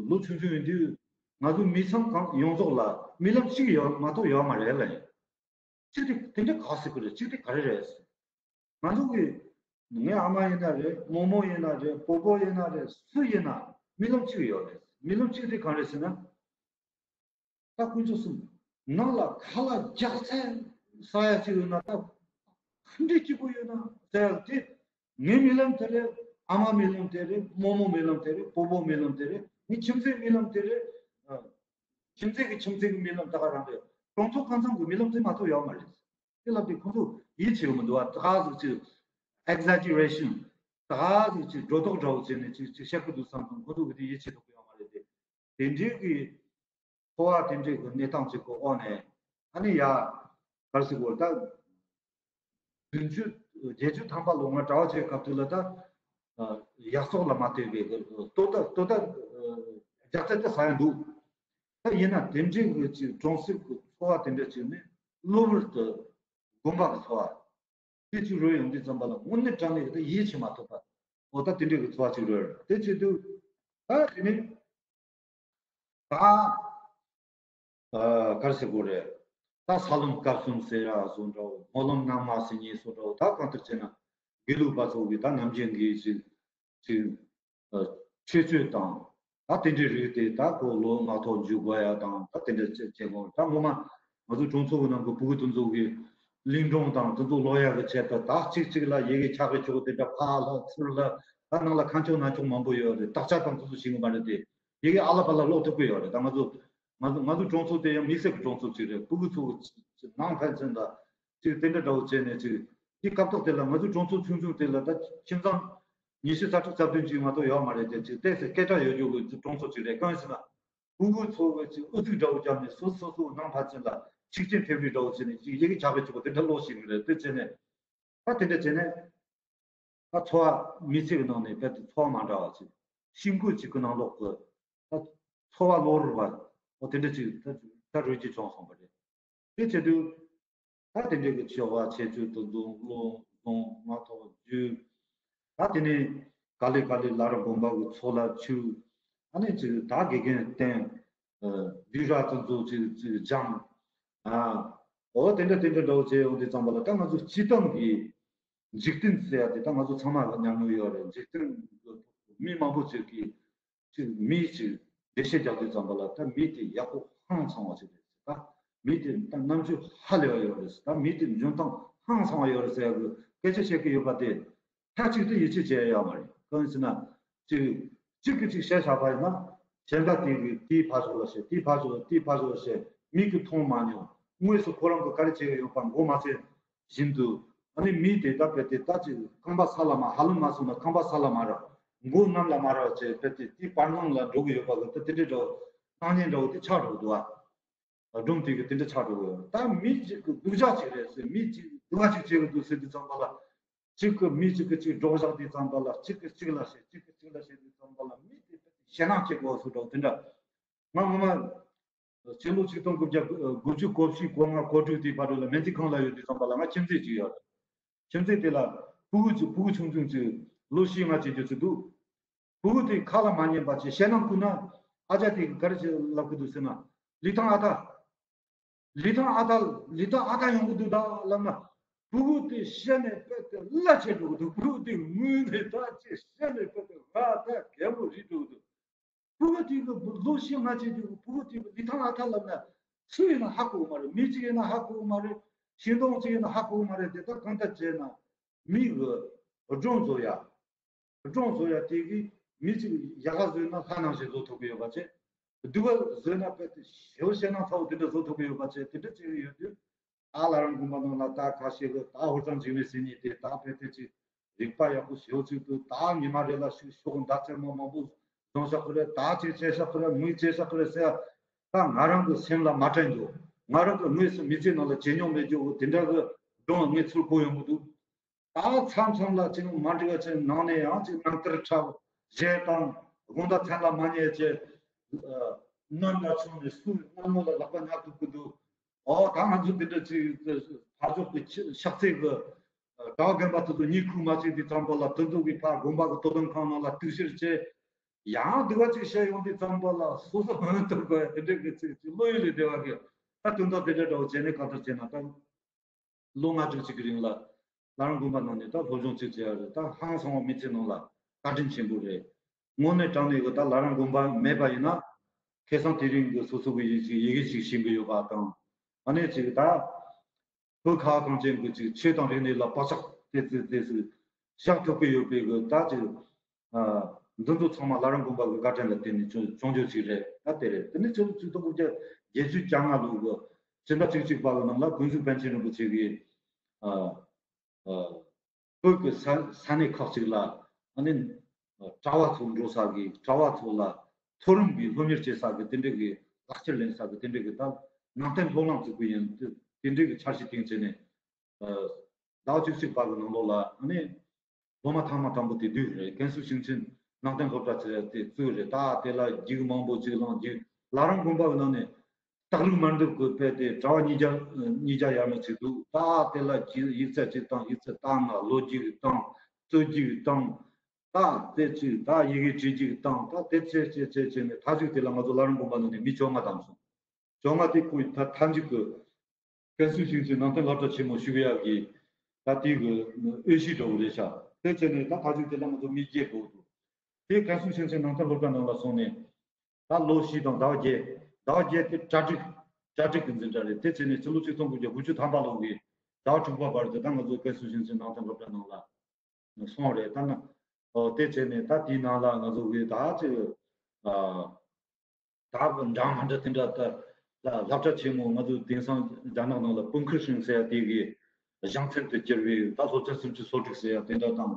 ལོ་ཆུང་ཆུང་ཡིན་དུས་ང་ཚོ་མི་ཚང་གང་ཡོངས་རྫོགས་ལ་རྨི་ལམ་གཅིག་ཡོད་མ་གཏོགས་ཡོད་མ་རེད་ལབ་ཡིན། གཅིག་དེ་དེ་འདྲ་ག་ཟེར་གི་རེད། གཅིག་དེ་ག་རེ་རེད་ཟེར། ང་ཚོ་གི་ངའི་ཨ་མ་ཡིན་ན་རེད། རྨོ་མོ་ཡིན་ན་རེད། སྤོ་བོ་ཡིན་ན་རེད། སུ་ཡིན་ན་རྨི་ལམ་གཅིག་ཡོད་རེད། རྨི་ལམ་གཅིག་དེ་གང་རེད་ཟེར་ན། ད་དཀོན་མཆོག་གསུམ་ནང་ལ་ཁ་ལག་རྒྱགས་ཚད་ཟ་ཡ་ཅིག་ཡོད་ན། ད་ག་འདྲའི་སྐྱིད་པོ་ཡོད་ན་ཟེར་ཡ་དེ་ངའི་རྨི་ལམ་དེ་རེད། ཨ་མ་རྨི་ལམ་དེ་རེད། རྨོ་མོ་རྨི་ལམ་དེ་རེད། སྤོ་བོ་རྨི་ལམ་དེ་རེད། ངའི་ཁྱིམ་མཚེས་རྨི་ལམ་དེ་རེད། ཨ། ཁྱིམ་མཚེས་ཀྱི་ཁྱིམ་མཚེས་ཀྱི་རྨི་ལམ་ད་ག་རང་རེད། གྲོང་ཚོ་གང་ཚང་གི་རྨི་ལམ་དེ་མ་གཏོགས་ཡོད་མ་རེད། དེ་ལབ་དུས་ཁོང་ཚོ་ཡིད་ཆེས་ཡོང་གི་འདུག་བ། ད་ག་ཟིག་ཅིག་exaggeration ད་ག་ཟིག་ཅིག་སྒྲོ་འདོགས་འདྲ་བོ་བྱས་ནས་ཅིག་ཅིག་བཤད་ཀྱི་འདུག་བསམ་སོང་། ཁོང་ཚོ་གི་དེ་ཡིད་ཆེས་ཐུབ་ཀྱི་ཡོད་མ་རེད་དེ། དེ་འདྲའི་གི་འཚོ་བ་དེ་འདྲའི་གི་གནས་སྟངས་ཅིག་གི་འོག་ནས་ཨ་ནི་ཡ་ག་རེ་ཟེར་དགོས་རེད། ད་བདུན་ཅུ་བརྒྱད་ཅུ་ཐམ་པ་ལོ་ང་གྲྭ་བ་བྱས་སྐབས་དུས་ལ་ད་ཡག་བཙོག་ལ་མ་ལྟོས་པའི་གི་ལྟོ་ད་ལྟོ་ད་རྒྱགས་ཚད་ད་ཟ་ཡ་འདུག་ད་ཡིན་ན་དེ་འདྲའི་གི་ཅིག་གྲོང་གསེབ་གི་འཚོ་བ་དེ་འདྲ་ཅིག་ནི་གློ་བུར་དུ་དགོན་པ་གི་འཚོ་བ་དེ་ཅིག་རོལ་ཡོང་དུས་ཙམ་པ་ལ་དངོས་གནས་དྲང་གནས་གི་ད་ཡིད་ཆེས་མ་ཐུབ་པ། འོ་ད་དེ་འདྲའི་གི་འཚོ་བ་ཅིག་རོལ་དེ་བྱེད་དུས་ད་དེ་ནི། ད་ཨ་ག་རེ་ཟེར་དགོས་རེད། ད་ས་ལམ་སྐབས་གསུམ་ཟེར་ཡ་བཟོ་འདྲ་བོ། སྨོན་ལམ་སྣ་མང་ཟེར་མཁན་བཟོ་འདྲ་བོ། ད་གང་ལྟར་བྱས་ན་དགེ་ལུགས་པ་ཚོ་གི་ད་ནམ་རྒྱུན་གི་ཅིག་ཅིག་ཨ་ཆོས་སྤྱོད་དང་ད་དེ་འདྲའི་རིགས་དེ་ད་ཁོ་ལོ་མང་ཐོག་འཇུག་དགོས་ཡ་དང་ད་དེ་འདྲ་བྱེད་དགོས། ད་ངོ་མ་ང་ཚོ་གྲོང་ཚོ་གི་ནང་གི་ཕྲུ་གུ་དེ་ཚོ་གི་གླིང་སྒྲུང་དང་དེ་ཚོ་ཀློག་ཡ་གི་ཆེད་དུ་ད་གཅིག་གཅིག་ལ་ཡི་གེ་ཆག་གི་ཆོག་དེ་འདྲ་ཕར་ལ་ཚུར་ལ་ད་ནང་ལ་ཁ་མཆོག་ནང་མཆོག་མང་པོ་ཡོད་རེད། དག་ཆ་དང་དེ་ཚོ་ཤེས་གི་མ་རེད་དེ། ཡི་གེ་ཨ་ལ་པ་ལ་ཀློག་ཐུབ་ཀྱི་ཡོད་རེད། ད་ང་ཚོ་ང་ཚོ་ང་ཚོ་གྲོང་ཚོ་དེ་ཡང་དམིགས་བསལ་གྱི་གྲོང་ཚོ་ཅིག་རེད། ཕྲུ་གུ་ཚོ་གི་ནང་ཕན་ཚུན་ལ་ཅིག་དེ་འདྲ་འདྲ་བོ་བྱས་ནས་ཅིག་དེ་སྐབས་ཐོག་དེ་ལ་ང་ཚོ་གྲོང་ཚོ་ཆུང་ཆུང་དེ་ལ་ད་ཁྱིམ་ཚང་ཉི་ཤུ་རྩ་དྲུག་རྩ་བདུན་ཅིག་མ་གཏོགས་ཡོད་མ་རེད་དེ། ཅིག་ཏོག་ཙམ་སྐད་གྲགས་ཡོད་རྒྱུ་གི་ཅིག་གྲོང་ཚོ་ཅིག་རེད། གང་ཡིན་ཟེར་ན་ཕྲུ་གུ་ཚོ་གི་ཅིག་ཨུ་ཚུགས་འདྲ་བོ་བརྒྱབ་ནས་སོ་སོ་སོ་ནང་ཕན་ཚུན་ལ་ཤུགས་རྐྱེན་ཐེབས་རིགས་འདྲ་བོ་བྱས་ནས་ཅིག་ཡི་གེ་ཆག་གི་ཆོག་དེ་འདྲ་ཀློག་ཤེས་ཀྱི་རེད། དེ་བྱས་ནས་ད་དེ་འདྲ་བྱས་ནས། ད་འཚོ་བ་མི་ཚེ་གི་ནང་ནས་རྦད་དེ་འཚོ་བ་མ་འདྲ་བ་ཅིག་ཤིང་བུ་གཅིག་གི་ནང་ལོགས་ཀྱི་ད་འཚོ་བ་གློ་བུར་བ་འོ་དེ་འདྲ་ཅིག་ད་ད་རོལ་རྒྱུ་བྱུང་སོང་བ་རེད། དེ་བྱེད་དུས་ད་དེ་འདྲའི་གི་འཚོ་བ་ཁྱད་ཆོས་དེ་ཚོ་བློ་བཟང་མ་ཐོག་རྒྱུ་ད་དེ་ནས་ ག་ལེ་ག་ལེ་ལ་ར་དགོན་པ་གི་ཚོགས་ལ་ཆུ། ཨ་ནི་ཅིག་ད་དགེ་རྒན་བསྟེན། བདུད་ར་ཙི་ཙུ་ཅིག་ཅིག་སྦྱང་། ཨ། འོ་དེ་འདྲ་དེ་འདྲ་འདྲ་བོ་བྱས་ཡོང་དུས་ཙམ་པ་ལ། ད་ང་ཚོ་སྤྱི་བཏང་གི་འཇིག་རྟེན་ཟེར་ཡ་དེ་ད་ང་ཚོ་ཚང་མ་ལ་མྱོང་མྱོང་ཡོད་རེད། འཇིག་རྟེན་གི་མི་མང་པོ་ཅིག་གིས་ཅིག་མི་ཅིག་འགྲེལ་བཤད་རྒྱག་དུས་ཙམ་པ་ལ། ད་མི་དེ་ཡག་པོ་ཧང་སང་བ་ཅིག་རེད་ཟེར། ད་མི་དེ་ད་རྣམ་དཔྱོད་ཧ་ལས་པ་ཡོད་རེད་ཟེར། ད་མི་དེ་འཇོན་ཐང་ཧང་སང་བ་ཡོད་རེད་ཟེར་ཡ་གི་སྐད་ཆ་བཤད་ཀྱི་ཡོད་པ་དེ། མཐའ་གཅིག་ཏུ་ཡིད་ཆེས་བྱེད་ཡོད་མ་རེད། གང་ཡིན་ཟེར་ན། གཅིག་གཅིག་གིས་གཅིག་བཤད་བཞག་པ་ཡིན་ན། གཞན་དག་དེ་གིས་དེའི་ཕར་ཕྱོགས་ལ་བཤད། དེའི་ཕར་ཕྱོགས་ལ། དེའི་ཕར་ཕྱོགས་ལ་བཤད། མིག་གིས་མཐོང་མ་མྱོང་། དངོས་སུ་ཁོ་རང་གིས་ག་རེ་བྱེད་ཀྱི་ཡོད་པ་མགོ་མ་ཚོས་བཞིན་དུ། ཨ་ནི་མི་དེ་ད་དཔེ་དེ་ད་ཅིག་རྐང་པ་ས་ལ་མ། ཧ་ལམ་མ་སོང་ན་རྐང་པ་ས་ལ་མ་རག། མགོ་གནམ་ལ་མ་རག་བྱས། དཔེ་དེ་དེའི་བར་སྣང་ལ་འགྲོ་གི་ཡོད་པ་གི་ད་དེ་འདྲའི་འདྲ་སྣང་བརྙན་འདྲ་བོ་དེ་ཆགས་འགྲོ་གི་འདུག་ཨ། སྒྲུང་དེ་གི་དེ་འདྲ་ཆགས་འགྲོ་གི་ཡོད། ད་མི་གཅིག་གི་སྡུག་ཅག་ཅིག་རེད་ཟེར། མི་གཅིག་སྡུག་པ་ཅིག་བྱེད་གི་འདུག་ཟེར་དུས་ཙམ་པ་ལ། གཅིག་གིས་མི་གཅིག་གི་གཅིག་སྒྲོག་བཞག་དུས་ཙམ་པ་ལ། གཅིག་གིས་གཅིག་ལ་བཤད། གཅིག་གིས་གཅིག་ལ་བཤད་དུས་ཙམ་པ་ལ། མི་དེ་དཔེ་ཞེད་སྣང་སྐྱེ་དགོས་སུ་འགྲོ་དེ་འདྲ། ང་ངོ་མ་ཕྱི་ལོ་ཆིག་སྟོང་དགུ་བརྒྱ་དགུ་བཅུ་གོ་བཞི་གོ་ལྔ་གོ་དྲུག་དེའི་བར་དུ་ལ་སྨན་རྩིས་ཁང་ལ་ཡོད་དུས་ཙམ་པ་ལ། ང་ཁྱིམ་མཚེས་ཅིག་ཡོད་རེད། ཁྱིམ་མཚེས་དེ་ལ་ཕྲུ་གུ་ཅིག་ཕྲུ་གུ་ཆུང་ཆུང་ཅིག་ལོ་བཞི་ལྔ་བྱེད་རྒྱུ་ཅིག་འདུག། ཕྲུ་གུ་དེ་ཁ་ལ་མ་ཉན་པ་བྱས། ཞེད་སྣང་སྐུལ་ན་ཨ་ཅག་དེ་གིས་ག་རེ་བྱེད་ལབ་གི་འདུག་ཟེར་ན། ལི་ཐང་ཨ་ཐ། ལི་ཐང་ཨ་ཐ། ལི་ཐང་ཨ་ཐ་ཡོང་གི་འདུག་ད་ལབ་ན། ཕྲུ་གུ་དེ་ཤེད་ནས་དཔེ་དེ་བླ་ཆད་འགྲོ་གི་འདུག། ཕྲུ་གུ་དེ་ངུས་ནས་ད་ཅིག་ཤེད་ནས་དཔེ་དེ་ང་ད་གད་མོ་རིལ་འགྲོ་གི་འདུག། ཕྲུ་གུ་དེ་གི་ལོ་བཞི་ལྔ་བྱེད་རྒྱུ་གི་ཕྲུ་གུ་དེ་གི་ལི་ཐང་ཨ་ཐ་ལབ་ན། སུ་ཡིན་ན་ཧ་གོ་གི་མ་རེད། མི་གཅིག་ཡིན་ན་ཧ་གོ་གི་མ་རེད། ཤིང་སྡོང་གཅིག་ཡིན་ན་ཧ་གོ་གི་མ་རེད། དེ་ད་གང་ལྟར་བྱས་ན་མི་གི་སྒྲུང་བཟོ་ཡ། སྒྲུང་བཟོ་ཡ་དེ་གིས་མི་གཅིག་ཡག་ག་བཟོས་ན་ལྷ་ནང་བཞིན་བཟོ་ཐུབ་ཀྱི་ཡོད་པ་བྱས། སྡུག་ག་བཟོས་ན་དཔེ་དེ་ཞེ་པོ་ཞེད་སྣང་ཚ་བོ་དེ་འདྲ་བཟོ་ཐུབ་ཀྱི་ཡོད་པ་བྱས། དེ་འདྲ་བྱེད་ཀྱི་ཡོད་དུས། ད་ལ་རང་དགོན་པ་ནང་ལ་ད་ཁ་ཤས་ཀྱིས་ད་ཧུར་ཐག་འཇིགས་མེད་ཟེར་མཁན་དེ་ད་དཔེ་དེ་ཅིག་རིག་པ་ཡག་པོ་ཞེ་པོ་ཅིག་འདུག། ད་ཉི་མ་རེ་ལ་ཤུགས་ཤུགས་མདའ་རྩེད་མོ་མང་པོ་བཟུང་བཞག་གི་རེད། ད་ཅིག་བྱས་བཞག་གི་རེད། མོ་བྱས་བཞག་གི་རེད་ཟེར་ཡ། ད་ང་རང་གི་སེམས་ལ་མ་དྲན་རྒྱུ། ང་རང་གི་དངོས་སུ་མི་ཚེ་ནང་ལ་བྱེད་མྱོང་མེད་རྒྱུ་དེ་འདྲ་གི་སྒྲུང་ངས་ཚུར་གོ་ཡོང་གི་འདུག། ད་མཚམས་མཚམས་ལ་ཅིག་མ་འགྲིག་པ་ཅིག་ནང་ནས་ཡང་ཅིག་རྣམ་ཐར་འཁྲབ། གཞས་བཏང་། དགོང་དག་མཚན་ལ་མ་ཉལ་བྱས། ཨ། གནམ་ལ་མཆོངས་ནས་སུ་གནམ་ངོ་ལ་ལག་པ་ཉར་ཐུབ་ཀྱི་འདུག། ཨོ་ད་ང་ཚོ་འདི་འདྲ་ཅིག་ཕར་ཕྱོགས་ཀྱི་ཕྱི་ཕྱག་འཚལ་གྱི་གྲྭ་པ་རྒན་པ་དེ་ཚོ་གཉིད་ཁུག་མ་བྱེད་དུས་ཙམ་པ་ལ། དེ་ཚོ་གིས་ཕར་དགོན་པ་གི་དོ་དམ་ཁང་ནང་ལ་གཏུག་བཤེར་བྱས། ཡང་སྡུག་པ་ཅིག་བཤད་ཡོང་དུས་ཙམ་པ་ལ་སོ་སོ་མི་ཐུབ་པ་དེ་འདྲ་གི་ཅིག་ཅིག་བློ་ཡུལ་ལས་འདས་པ་གི། ད་དོན་དག་དེ་འདྲ་འདྲ་བོ་བྱས་ནས་གང་ལྟར་བྱས་ན་ད། ལོ་ལྔ་དྲུག་ཅིག་གི་རིང་ལ་ལ་རང་དགོན་པ་ནང་ནས་ད་སློབ་སྦྱོང་ཅིག་བྱས་ཡ་རེད། ད་ཧང་སང་བ་མི་ཚེ་ནང་ལ་བཀའ་དྲིན་ཆེན་པོ་རེད། དངོས་གནས་དྲང་གནས་ཀྱི་ད་ལ་རང་དགོན་པ་མེད་པ་ཡིན་ན། ཁ་སང་དེ་རིང་གི་སོ་སོ་གི་ཡི་གེ་ཅིག་ཡི་གེ་ཅིག་ཤེས་ཀྱི་ཡོད་པ་དང་། ཨ་ནི་ཅིག་ད་བོད་ཁ་བ་གངས་ཅན་གྱི་ཅིག་ཆོས་དང་རིག་གནས་ལ་བག་ཆགས་དེ་ཙི་ཙི་ཞིག་བཞག་ཐུབ་ཀྱི་ཡོད་པའི་གི་ད་ཅིག། ཨ། འདི་ཚོ་ཚང་མ་ལ་རང་དགོན་པ་གི་བཀའ་དྲིན་ལ་བརྟེན་ནས་བྱུང་བྱུང་རྒྱུ་ཞིག་རེད། ད་དེ་རེད། དེ་ནས་ཕྱི་ལོ་ཆིག་སྟོང་དགུ་བརྒྱ་བརྒྱད་ཅུ་གྱ་ལྔ་ལོ་གི་ཕྱི་ཟླ་བཅུ་གཅིག་པ་གི་ནང་ལ་ཀུན་གཟིགས་པཎ་ཆེན་རིན་པོ་ཆེ་གིས། ཨ། ཨ། བོད་ཀྱི་ས་ས་གནས་ཁག་ཅིག་ལ་ཨ་ནི་གྲྭ་བ་ཚོ་འགྲོ་ས་གི། གྲྭ་བ་ཚོ་ལ་མཐོ་རིམ་གྱི་སློབ་གཉེར་བྱེད་ས་གི་དེ་འདྲའི་གི་ལག་ཁྱེར་ལེན་ས་གི་དེ་འདྲའི་གི་ད་ནང་བསྟན་སློབ་གླིང་བཙུགས་པ་ཡིན། དེ་འདྲའི་གི་འཆར་གཞི་བཏིང་བྱས་ནས། ཟླ་བ་བཅུ་གཅིག་པ་གི་ནང་ལོགས་ལ་ཨ་ནི་སློབ་མ་ཐེངས་མ་དང་པོ་དེ་བསྡུས་རེད། ཀན་སུའུ་ཞིང་ཆེན་ནང་བསྟན་སློབ་གྲྭ་ཟེར་དེ་བཙུགས་རེད། ད་དེ་ལ་རྒྱུགས་མང་པོ་ཅིག་བླངས། རྒྱུགས་ལ་རང་དགོན་པ་གི་ནང་ནས་སྟག་རིག་མར་འདུག་གི་དཔེ་དེ་གྲྭ་པ་ཉིས་བརྒྱ་ཉིས་བརྒྱ་ཡར་མར་ཅིག་འདུག། ད་དེ་ལ་རྒྱུགས་ཡིག་ཚད་ཅིག་བཏང་། ཡིག་ཚད་བཏང་ན་ལོ་རྒྱུས་བཏང་། རྩོད་རྒྱུགས་བཏང་། ད་དེ་ཅིག་ད་ཡི་གེ་བྲིས་རྒྱུགས་བཏང་། ད་དེ་བྱས་བྱས་བྱས་བྱས་ནས་མཐའ་མཇུག་དེ་ལ་ང་ཚོ་ལ་རང་དགོན་པ་ནང་ནས་མི་བཅོ་ལྔ་བདམས་སོང་། བཅོ་ལྔ་དེ་ཁོའི་ད་མཐའ་མཇུག་གི་ཀན་སུའུ་ཞིང་ཆེན་ནང་བསྟན་སློབ་གྲྭ་ཆེན་མོ་ཞུགས་ཡག་གི་ད་དེ་གི་འོས་གཞི་འདྲ་བོ་རེད་ཤག། དེ་བྱས་ནས་ད་མཐའ་མཇུག་དེ་ལ་ང་ཚོ་མི་བརྒྱད་འགྲོ་འདུག། དེ་ཀན་སུའུ་ཞིང་ཆེན་ནང་བསྟན་སློབ་གྲྭ་ནང་ལ་སོང་ནས་ད་ལོ་བཞི་དང་ཟླ་བ་བརྒྱད། ཟླ་བ་བརྒྱད་དེ་གྲ་སྒྲིག། གྲ་སྒྲིག་གི་འཛིན་གྲྭ་རེད། དེ་བྱས་ནས་ཕྱི་ལོ་ཆིག་སྟོང་དགུ་བརྒྱ་དགུ་བཅུ་ཐམ་པ་ལོ་གི་ཟླ་བ་དྲུག་པ་བར་དུ་ད་ང་ཚོ་ཀན་སུའུ་ཞིང་ཆེན་ནང་བསྟན་སློབ་གྲྭ་ནང་ལ་སོང་རེད། ད་ན། ཨོ་དེ་བྱས་ནས་ད་དེའི་ནང་ལ་ང་ཚོ་གི་ད་ཅིག། ཨ། ད་གི་འདྲ་མི་འདྲ་དེ་འདྲ་ད་ད་སློབ་གྲྭ་ཆེན་མོ། ང་ཚོ་དེང་སང་རྒྱ་ནག་ནང་ལ་པུན་ཁི་ཧྲིང་ཟེར་ཡ་དེ་གི་གཞུང་ཚན་དུ་གྱུར་བའི་ད་སློབ་ཚན་སུམ་ཅུ་སོ་དྲུག་ཟེར་ཡ་དེ་འདྲ་དང་།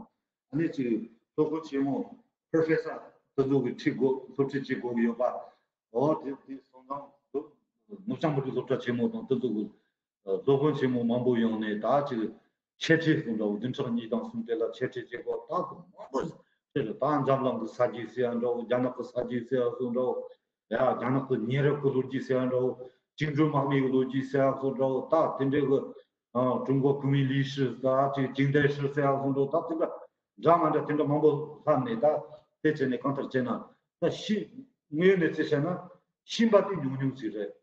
ཨ་ནི་ཅིག་སློབ་དཔོན་ཆེན་མོ་པོ་རོ་ཕེ་སར་དེ་ཚོ་གི་ཁྲིད་དགོས། སློབ་ཁྲིད་བྱེད་དགོས་ཀྱི་ཡོད་པ། ཨོ་དེ་དེ་སོང་ཙང་ནུབ་བྱང་མི་རིགས་སློབ་གྲྭ་ཆེན་མོ་དང་དེ་ཚོ་གི་སློབ་དཔོན་ཆེན་མོ་མང་པོ་ཡོང་ནས་ད་ཅིག་འཆད་ཁྲིད་སོང་འདྲ་བོ། བདུན་ཕྲག་གཉིས་དང་གསུམ་དེ་ལ་འཆད་ཁྲིད་བྱེད་དགོས། ད་གི་མང་པོ་ཟེར་རེད། ད་འཛམ་གླིང་གི་ས་རྒྱུས་ཟེར་ཡ་འདྲ་བོ། རྒྱ་ནག་གི་ས་རྒྱུས་ཟེར་ཡ་སོང་འདྲ་བོ། ཡ་རྒྱ་ནག་གི་ཉེ་རབས་ཀྱི་ལོ་རྒྱུས་ཟེར་ཡ་འདྲ་བོ། བཅིངས་འགྲོལ་དམག་མི་གི་ལོ་རྒྱུས་ཟེར་ཡ་སོང་འདྲ་བོ། ད་དེ་འདྲའི་གི་ཨ་ཀྲུང་གོ་གོང་མའི་ལི་ཤི། ད་ཅིག་ཅིང་ཏའེ་ཧྲི་ཟེར་ཡ་སོང་འདྲ་བོ། ད་དེ་འདྲ་ འདྲ་མ་འདྲ་དེ་འདྲ་མང་པོ་ལྷག་ནས། ད་དེ་བྱས་ནས་གང་ལྟར་བྱས་ན། ད་ཤི་དངོས་ཡོད་གནས་ཚུལ་བཤད་ན། ཤི་བ་དེ་ཉུང་ཉུང་ཅིག་རེད།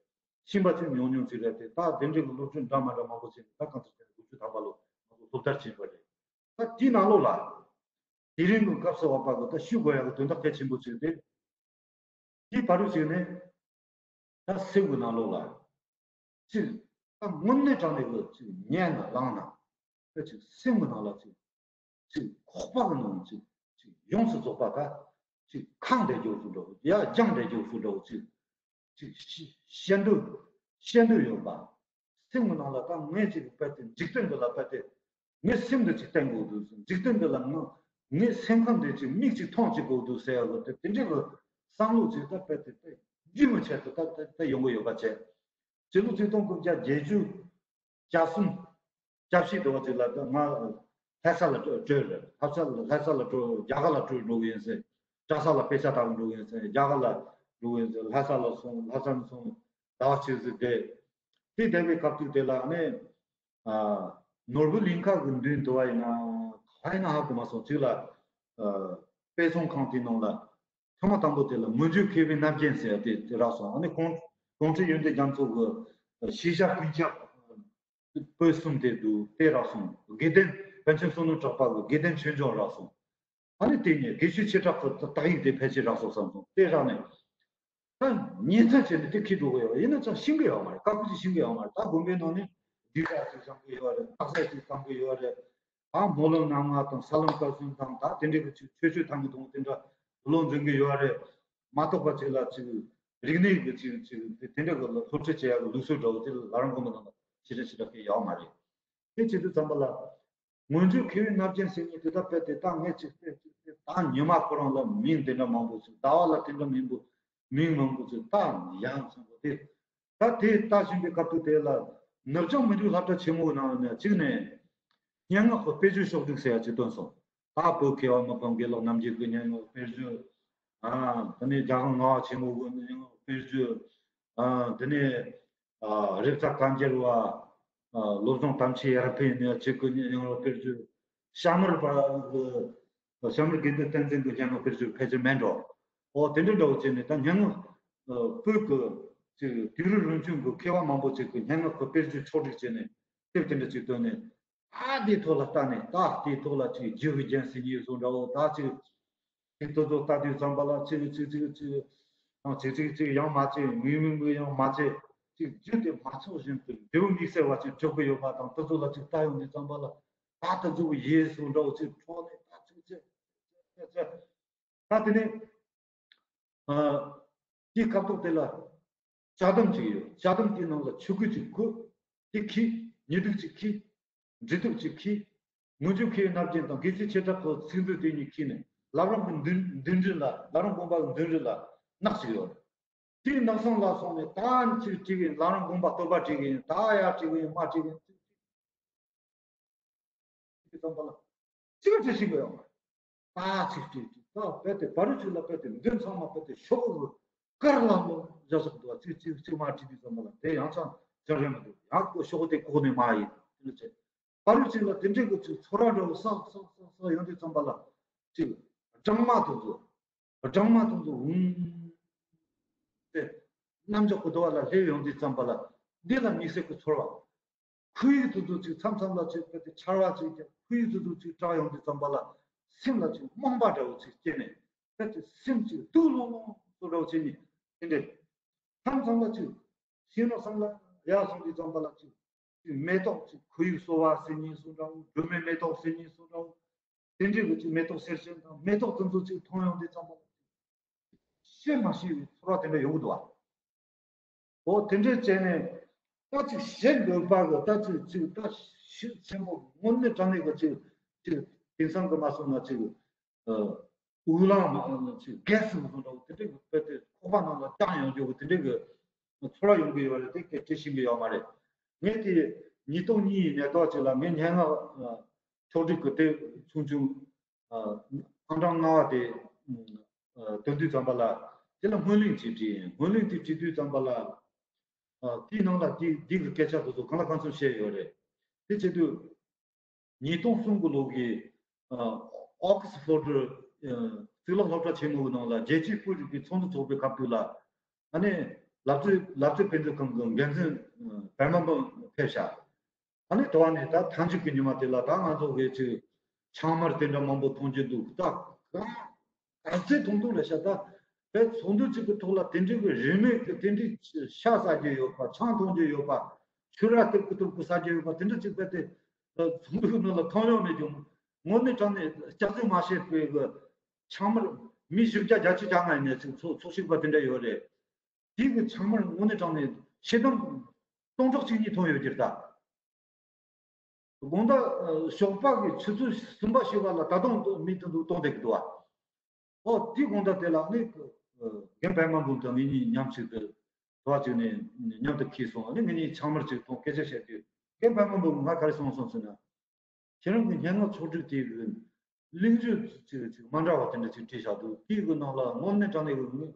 ཤི་བ་དེ་ཉུང་ཉུང་ཅིག་རེད་དེ། ད་དེ་འདྲའི་གི་སློབ་ཁྲིད་འདྲ་མ་འདྲ་མང་པོ་བྱས་ནས། ད་གང་ལྟར་བྱས་ནས་དགུ་བཅུ་ཐམ་པ་ལོ་ང་ཚོ་སློབ་མཐར་ཕྱིན་པ་རེད། ད་དེའི་ནང་ལོགས་ལ། དེ་རིང་གི་སྐབས་སུ་བབ་པ་གི་ད་ཞུ་དགོས་ཡག་གི་དོན་དག་གལ་ཆེན་པོ་ཅིག་དེ། དེའི་བར་དུ་ཅིག་ནས། ད་སེམས་ཀྱི་ནང་ལོགས་ལ་ཅིག་ད་དངོས་གནས་དྲང་གནས་ཀྱི་ཅིག་ཉན་ན་བླངས་ན། ད་ཅིག་སེམས་ཀྱི་ནང་ལ་ཅིག་ཅིག་ཁོག་པ་གི་ནང་ཅིག་ཅིག་ཡོངས་སུ་རྫོགས་པ། ད་ཅིག་ཁེངས་བསྡད་རྒྱུ་བཟོ་འདྲ་བོ། ཡར་བརྐྱངས་བསྡད་རྒྱུ་བཟོ་འདྲ་བོ། ཅིག་ཅིག་ཤི་ཤི་འདོད་ཤི་འདོད་ཡོད་པ། སེམས་ཀྱི་ནང་ལ་ད་ངས་ཅིག་རྦད་དེ་འཇིག་རྟེན་འདི་ལ་རྦད་དེ། ངའི་སེམས་འདི་ཅིག་བསྟན་དགོས་འདུག། འཇིག་རྟེན་འདི་ལ་ང་ངའི་སེམས་ཁམས་འདི་ཅིག་མིག་ཅིག་མཐོང་ཅིག་དགོས་འདུག་ཟེར་ཡག་གི་དེ་དེ་འདྲའི་གི་བསམ་བློ་ཅིག་ད་རྦད་དེ་ད་རྒྱུན་མི་ཆད་དུ་ད་ད་ད་ཡོང་གི་ཡོད་པ་བྱས། སྤྱི་ལོ་ཆིག་སྟོང་དགུ་བརྒྱ་བརྒྱད་ཅུ་གྱ་གསུམ་གྱ་བཞི་དེ་བ་ཅིག་ལ། ད་ང་ལྷ་ས་ལ་བྲོས་བྲོས་རེད། ལྷ་ས་ལ་ལྷ་ས་ལ་བྲོས། རྒྱ་གར་ལ་བྲོས་འགྲོ་གི་ཡིན་ཟེར། གྲྭ་ས་ལ་དཔེ་ཆ་ལྟ་གི་འགྲོ་གི་ཡིན་ཟེར། རྒྱ་གར་ལ་འགྲོ་གི་ཡིན་ཟེར། ལྷ་ས་ལ་སོང་། ལྷ་ས་ནས་སོང་ཟླ་བ་གཅིག་ཙམ་བསྡད། དེ་བསྡད་པའི་སྐབས་དུས་དེ་ལ་ནི། ཨ། ནོར་བུ་གླིང་ཁ་གི་མདུན་དུ་བ་ཡིན་ན་ག་ཡིན་ན་ཧ་གོ་མ་སོང་། གཅིག་ལ། ཨ། དཔེ་ཚོང་ཁང་དེའི་ནང་ལ་ཐེངས་མ་དང་པོ་དེ་ལ་མངོན་བརྗོད་མཁས་པའི་རྣམ་རྒྱལ་ཟེར་དེ་དེ་རག་སོང་། ཨ་ནི་ཀོང་ཀོང་སྤྲུལ་ཡོན་ཏན་རྒྱ་མཚོ་གི་ཤེས་བྱ་ཀུན་ཁྱབ་པོད་གསུམ་དེ་འདུག། དེ་རག་སོང་། དགེ་ལྡན་པཎ་ཆེན་བསོད་ནམས་གྲགས་པ་གི་དགེ་ལྡན་ཆོས་འབྱུང་རག་སོང་། ཨ་ནི་དེ་ནས་དགེ་བཤེས་ཆོས་གྲགས་ཀྱི་དག་ཡིག་དེ་ཕལ་ཆེར་རག་སོང་བསམ་སོང་། དེ་རག་ནས་ད་ཉིན་མཚན་བྱས་ནས་དེ་འཁྱེར་འགྲོ་གི་ཡོད། ཡིན་ན་ཙང་ཤེས་ཀྱི་ཡོད་མ་རེད། དཀའ་ཁུལ་ཅིག་ཤེས་ཀྱི་ཡོད་མ་རེད། ད་དགོན་པའི་ནང་ནས་འདུས་ས་ཅིག་བཞེངས་ཀྱི་ཡོད་རེད། བརྟག་ས་ཅིག་བཏང་གི་ཡོད་རེད། ཨ། སྨོན་ལམ་རྣམ་ལྔ་དང་ས་ལམ་བསྐལ་གསུམ་དང་། ད་དེ་འདྲའི་གི་ཅིག་ཆོས་སྤྱོད་དང་གི་དང་དེ་འདྲ་བློ་འཛིན་གི་ཡོད་རེད། མ་གཏོགས་པ་ཅིག་ལ་ཅིག་རིག་གནས་ཀྱི་ཅིག་ཅིག་དེ་དེ་འདྲ་གི་སློབ་ཁྲིད་བྱེད་ཡག་གི་ལུགས་སྲོལ་འདྲ་བོ་དེ་ལ་རང་དགོན་པ་ནང་ལ་ཞེ་དྲག་ཞེ་དྲག་གི་ཡོད་མ་རེད། དེ་བྱེད་དུས་ཙམ་པ་ལ། མངོན་བརྗོད་མཁས་པའི་རྣམ་རྒྱལ་ཟེར་མཁན་དེ་ད་རྦད་དེ་ད་ངས་ཅིག་བལྟས་ཅིག་བལྟས། ད་ཉི་མ་ཁོ་རང་ལ་མིང་དེ་འདྲ་མང་པོ་ཅིག། ཟླ་བ་ལ་དེ་འདྲ་མིང་པོ་མིང་མང་པོ་ཅིག་ད་ཡང་ཚང་པོ་དེ། ད་དེ་ལྟ་བཞིན་པའི་སྐབས་དུས་དེ་ལ། ནུབ་བྱང་མི་འགྲོའི་སློབ་གྲྭ་ཆེན་མོའི་ནང་ནས་གཅིག་ནས་སྙན་ངག་གི་དཔེར་བརྗོད་ཕྱོགས་སྒྲིག་ཟེར་ཡ་ཅིག་བཏོན་སོང་། ད་བོད་མཁས་པ་མི་ཕམ་དགེ་ལེགས་རྣམ་རྒྱལ་གྱི་སྙན་ངག་དཔེར་བརྗོད། ཨ། དེ་ནས་རྒྱལ་དབང་ལྔ་པ་ཆེན་མོ་གི་སྙན་ངག་དཔེར་བརྗོད། ཨ། དེ་ནས། ཨ། རེག་བྱ་གན་རྐྱལ་བ། ཨ། བློ་བཟང་དམ་ཆོས་ཡར་འཕེལ་ནས་ཅིག་གི་སྙན་ངག་དཔེར་བརྗོད། ཞྭ་དམར་པ་གི། ཞྭ་དམར་དགེ་འདུན་བསྟན་འཛིན་གྱི་སྙན་ངག་དཔེར་བརྗོད་ཕལ་ཆེར་མེད་འགྲོ། ཨོ། དེ་འདྲ་འདྲ་བོ་བྱས་ནས་ད་སྙན་ངག་ཨ། བོད་ཀྱི་ཅིག་དུས་རབས་རིམ་བྱོན་གྱི་མཁས་པ་མང་པོ་ཅིག་གི་སྙན་ངག་གི་དཔེར་བརྗོད་ཕྱོགས་སྒྲིག་བྱས་ནས་དེབ་དེ་འདྲ་ཅིག་བཏོན་ནས། ད་དེའི་ཐོག་ལ་ལྟ་ནས། ད་དེའི་ཐོག་ལ་ཅིག་རྒྱུ་གི་རྒྱན་ཟེར་མཁན་བཟོ་འདྲ་བོ། ད་ཅིག་ཅིག་དེ་ཚོ་ལྟ་དུས་ཙམ་པ་ལ་ཅིག་ཅིག་ཅིག་ཅིག་ཨང་། ཅིག་ཅིག་ཅིག་ཡང་མ་བྱེད། མིག་མིག་མིག་ཡང་མ་བྱེད། ཅིག་རྒྱུ་དེ་མ་ཚོར་བཞིན་དུ་འབྲས་བུ་དམིགས་བསལ་བ་ཅིག་འཇོག་གི་ཡོད་པ་དང་། དེ་ཚོ་ལ་ཅིག་ལྟ་ཡོང་དུས་ཙམ་པ་ལ། ད་དེ་ཚོ་གི་ཡས་བཟོ་འདྲ་བོ་ཅིག་འཕྲོག་ནས། ད་ཅིག་ཅིག་ཅིག་ཅིག་ད་དེ་ནས། ཨ། དེའི་སྐབས་ཐོག་དེ་ལ་ཅག་དམ་ཅིག་ཡོད། ཅག་དམ་དེའི་ནང་ལ་ཆོས་གོས་ཅིག་གོན། དེ་འཁྱེར། ཉི་གདུགས་ཅིག་འཁྱེར། འབྲས་ཐུག་ཅིག་འཁྱེར། མངོན་བརྗོད་མཁས་པའི་རྣམ་རྒྱལ་དང་དགེ་བཤེས་ཆོས་གྲགས་ཀྱི་ཚིག་མཛོད་དེ་གཉིས་འཁྱེར་ནས་བླ་བྲང་གི་མདུན་མདུན་རི་ལ། བླ་བྲང་དགོན་པ་གི་མདུན་རི་ལ་ནགས་ཅིག་ཡོད། དེའི་ནགས་གསེང་ལ་སོང་ནས་ད་ཅིག་བྲིས་གི་ཡིན། བླ་བྲང་དགོན་པ་བསྟོད་པ་བྲིས་གི་ཡིན། ད་ཡར་བྲིས་གི་ཡིན། མར་བྲིས་གི་ཡིན། དེ་ཙམ་པ་ལ་ཅི་ག་བྲི་ཤེས་ཀྱི་ཡོད་མ་རེད། ད་ཅིག་བྲིས་བྲིས། ད་རྦད་དེ་བར་ཅིག་ལ་རྦད་དེ་མདུན་ཚང་མ་རྦད་དེ་ཤོག་གུ་དཀར་ལམ་ལམ་བཞག་བཞག་འདུག་བ། ཅིག་ཅིག་ཅིག་མར་བྲིས་དུས་ཙམ་པ་ལ་དེ་ཡང་ཚང་ཅང་རེད་མི་འདུག། ཡང་ཤོག་གུ་དེ་བཀོག་ནས་མར་ཡིན། དེ་ལ་བྱས། བར་ཅིག་ལ་དེ་འདྲའི་གི་ཅིག་ཚོར་བ་འདྲ་བོ་སག་སག་སག་སག་ཡོང་དུས་ཙམ་པ་ལ། ཅིག་སྦྲང་མ་དེ་ཚོ། སྦྲང་མ་དེ་ཚོ་འུང་སྟེ་གནམ་ལྕགས་ཀྱི་རྡོ་བ་ལ་སླེབས་ཡོང་དུས་ཙམ་པ་ལ། འདི་ལ་དམིགས་བསལ་གྱི་ཚོར་བ། ཁོར་ཡུག་དེ་ཚོ་ཅིག་མཚམས་མཚམས་ལ་ཅིག་རྦད་དེ་ཆར་པ་ཅིག་ཀྱང་ཁོར་ཡུག་དེ་ཚོ་ཅིག་གྲགས་ཡོང་དུས་ཙམ་པ་ལ་སེམས་ལ་ཅིག་རྨོངས་པ་འདྲ་བོ་ཅིག་སྐྱེས་ནས། རྦད་དེ་སེམས་ཅིག་སྡུག་ལོང་ལོང་བཟོ་འདྲ་བོ་བྱས་ནས། དེ་འདྲའི་མཚམས་མཚམས་ལ་ཅིག་ཤེས་རབ་བསམ་ལ་ཡར་སོང་དུས་ཙམ་པ་ལ་ཅིག་ཅིག་མེ་ཏོག་ཅིག་ཁོར་ཡུག་གསོ་བ་ཟེར་མཁན་བཟོ་འདྲ་བོ། སྒྲོལ་མའི་མེ་ཏོག་ཟེར་མཁན་བཟོ་འདྲ་བོ། དེ་འདྲའི་གི་ཅིག་མེ་ཏོག་སེར་ཆེན་དང་མེ་ཏོག་དེ་ཚོ་ཅིག་མཐོང་ཡོང་དུས་ཙམ་པ་ལ་ཅིག་བཤད་མ་ཤེས་པའི་ཚོར་བ་དེ་འདྲ་ཡོང་གི་འདུག་བ། འོ། དེ་འདྲའི་བྱས་ནས་ད་ཅིག་ཞེ་འདོད་པ་གི་ད་ཅིག་ཅིག་ད་ཤུགས་ཆེན་པོ་དངོས་གནས་དྲང་གནས་གི་ཅིག་ཅིག་དེང་སང་གི་མ་སོང་ན་ཅིག་ཨ། དབུགས་ལངས་མ་ཅིག་གས་མ་སོང་འདྲ་བོ། དེ་འདྲའི་གི་རྦད་དེ་ཁོག་པ་ནང་ལ་བཅངས་ཡོང་རྒྱུ་གི་དེ་འདྲའི་གི་ཚོར་བ་ཡོང་གི་ཡོད་རེད་དེ། སྐད་ཆ་བཤད་ཀྱི་ཡོད་མ་རེད། ངས་དེ་ཉིས་སྟོང་གཉིས་ཡི་ནད་ཐོག་ཅིག་ལ་ངའི་སྙན་ངག་ཕྱོགས་སྒྲིག་གི་དེབ་ཆུང་ཆུང་། ཨ། ཨང་གྲངས་ལྔ་པ་དེ། ཨ། དོན་དུས་ཙམ་པ་ལ། དེ་ལ་སྨོན་གླེང་ཅིག་བྲིས་ཡིན། སྨོན་གླེང་དེ་བྲིས་དུས་ཙམ་པ་ལ། ཨ། དེའི་ནང་ལ་དེ་དེ་གི་སྐད་ཆ་དེ་ཚོ་གང་ལ་གང་འཚམ་བཤད་ཡོད་རེད། དེ་བྱེད་དུས། ཉིས་སྟོང་གསུམ་གི་ལོ་གི། ཨ། ཨོག་སི་ཕོར་ཌི་གཙུག་ལག་སློབ་གྲྭ་ཆེན་མོའི་ནང་ལ་རྒྱལ་སྤྱིའི་བོད་རིག་པའི་ཚོགས་འདུ་འཚོགས་པའི་སྐབས་དུས་ལ། ཨ་ནི་ལབ་རྩེ་ལབ་རྩེ་དཔེ་མཛོད་ཁང་གི་འགན་འཛིན་པད་མ་འབུམ་ཕེབས་ཤག་ཨ་ནི་དེ་བ་ནས་ད་ཐང་ཅིག་གི་ཉི་མ་དེ་ལ་ད་ང་ཚོ་གི་ཅིག་ཆང་མར་དེ་འདྲ་མང་པོ་འཐུང་རྒྱུ་འདུག་ད་ག་ག་ཚོད་འཐུང་འཐུང་རེད་ཤག་ད་དཔེ་ཚོགས་འདུ་ཅིག་གི་ཐོག་ལ་དེ་འདྲའི་གི་རིན་མེད་གི་དེ་འདྲའི་ཤ་ཟ་རྒྱུ་ཡོད་པ། ཆང་འཐུང་རྒྱུ་ཡོད་པ། ཕྱུར་ར་ཏིག་ཏིག་ཟ་རྒྱུ་ཡོད་པ། དེ་འདྲ་ཅིག་དཔེ་དེ་ཚོགས་འདུ་གི་ནང་ལ་མཐོང་ཡོང་མེད་ཀྱང་། དངོས་གནས་དྲང་གནས་སྐྱག་རྫུན་མ་བཤད་པའི་གི་ཆང་མར་མི་བཞི་བརྒྱ་བརྒྱད་ཅུ་གྱ་ལྔ་ཡིན་ནས་ཅིག་ཚོགས་ཚོགས་ཞུགས་པ་དེ་འདྲ་ཡོད་རེད། དེའི་གི་ཆང་མར་དངོས་གནས་དྲང་གནས་ཕྱེ་ལྡེམ་སྟོང་ཕྲག་གཅིག་གཉིས་ཐོན་ཡོད་ཀྱི་རེད་ད། དགོང་དག་ཞོགས་པ་གི་ཆུ་ཚོད་གསུམ་པ་བཞི་པ་ལ་ད་དུང་མི་དེ་འདུག་གཏོང་བསྡད་ཀྱི་འདུག་བ། ཨོ་དེའི་དགོང་དག་དེ་ལ་ནི་རྒན་པད་མ་འབུམ་དང་ངེད་གཉིས་མཉམ་ཞིག་ཏུ་དུ་བ་ཅིག་ནས་མཉམ་དུ་འཁྱེར་སོང་། ཨ་ནི་ངེད་གཉིས་ཆང་མར་ཅིག་འཐུང་སྐད་ཆ་བཤད་དུས་རྒན་པད་མ་འབུམ་ང་ག་རེ་གསུངས་སོང་ཟེར་ན། ཁྱེད་རང་གི་སྙན་ངག་ཕྱོགས་སྒྲིག་དེ་གི་གླེང་བརྗོད་ཅིག་ཅིག་མ་འདྲ་བ་དེ་འདྲ་ཅིག་བྲིས་བཞག་འདུག་དེའི་གི་ནང་ལ་དངོས་གནས་དྲང་གནས་གི་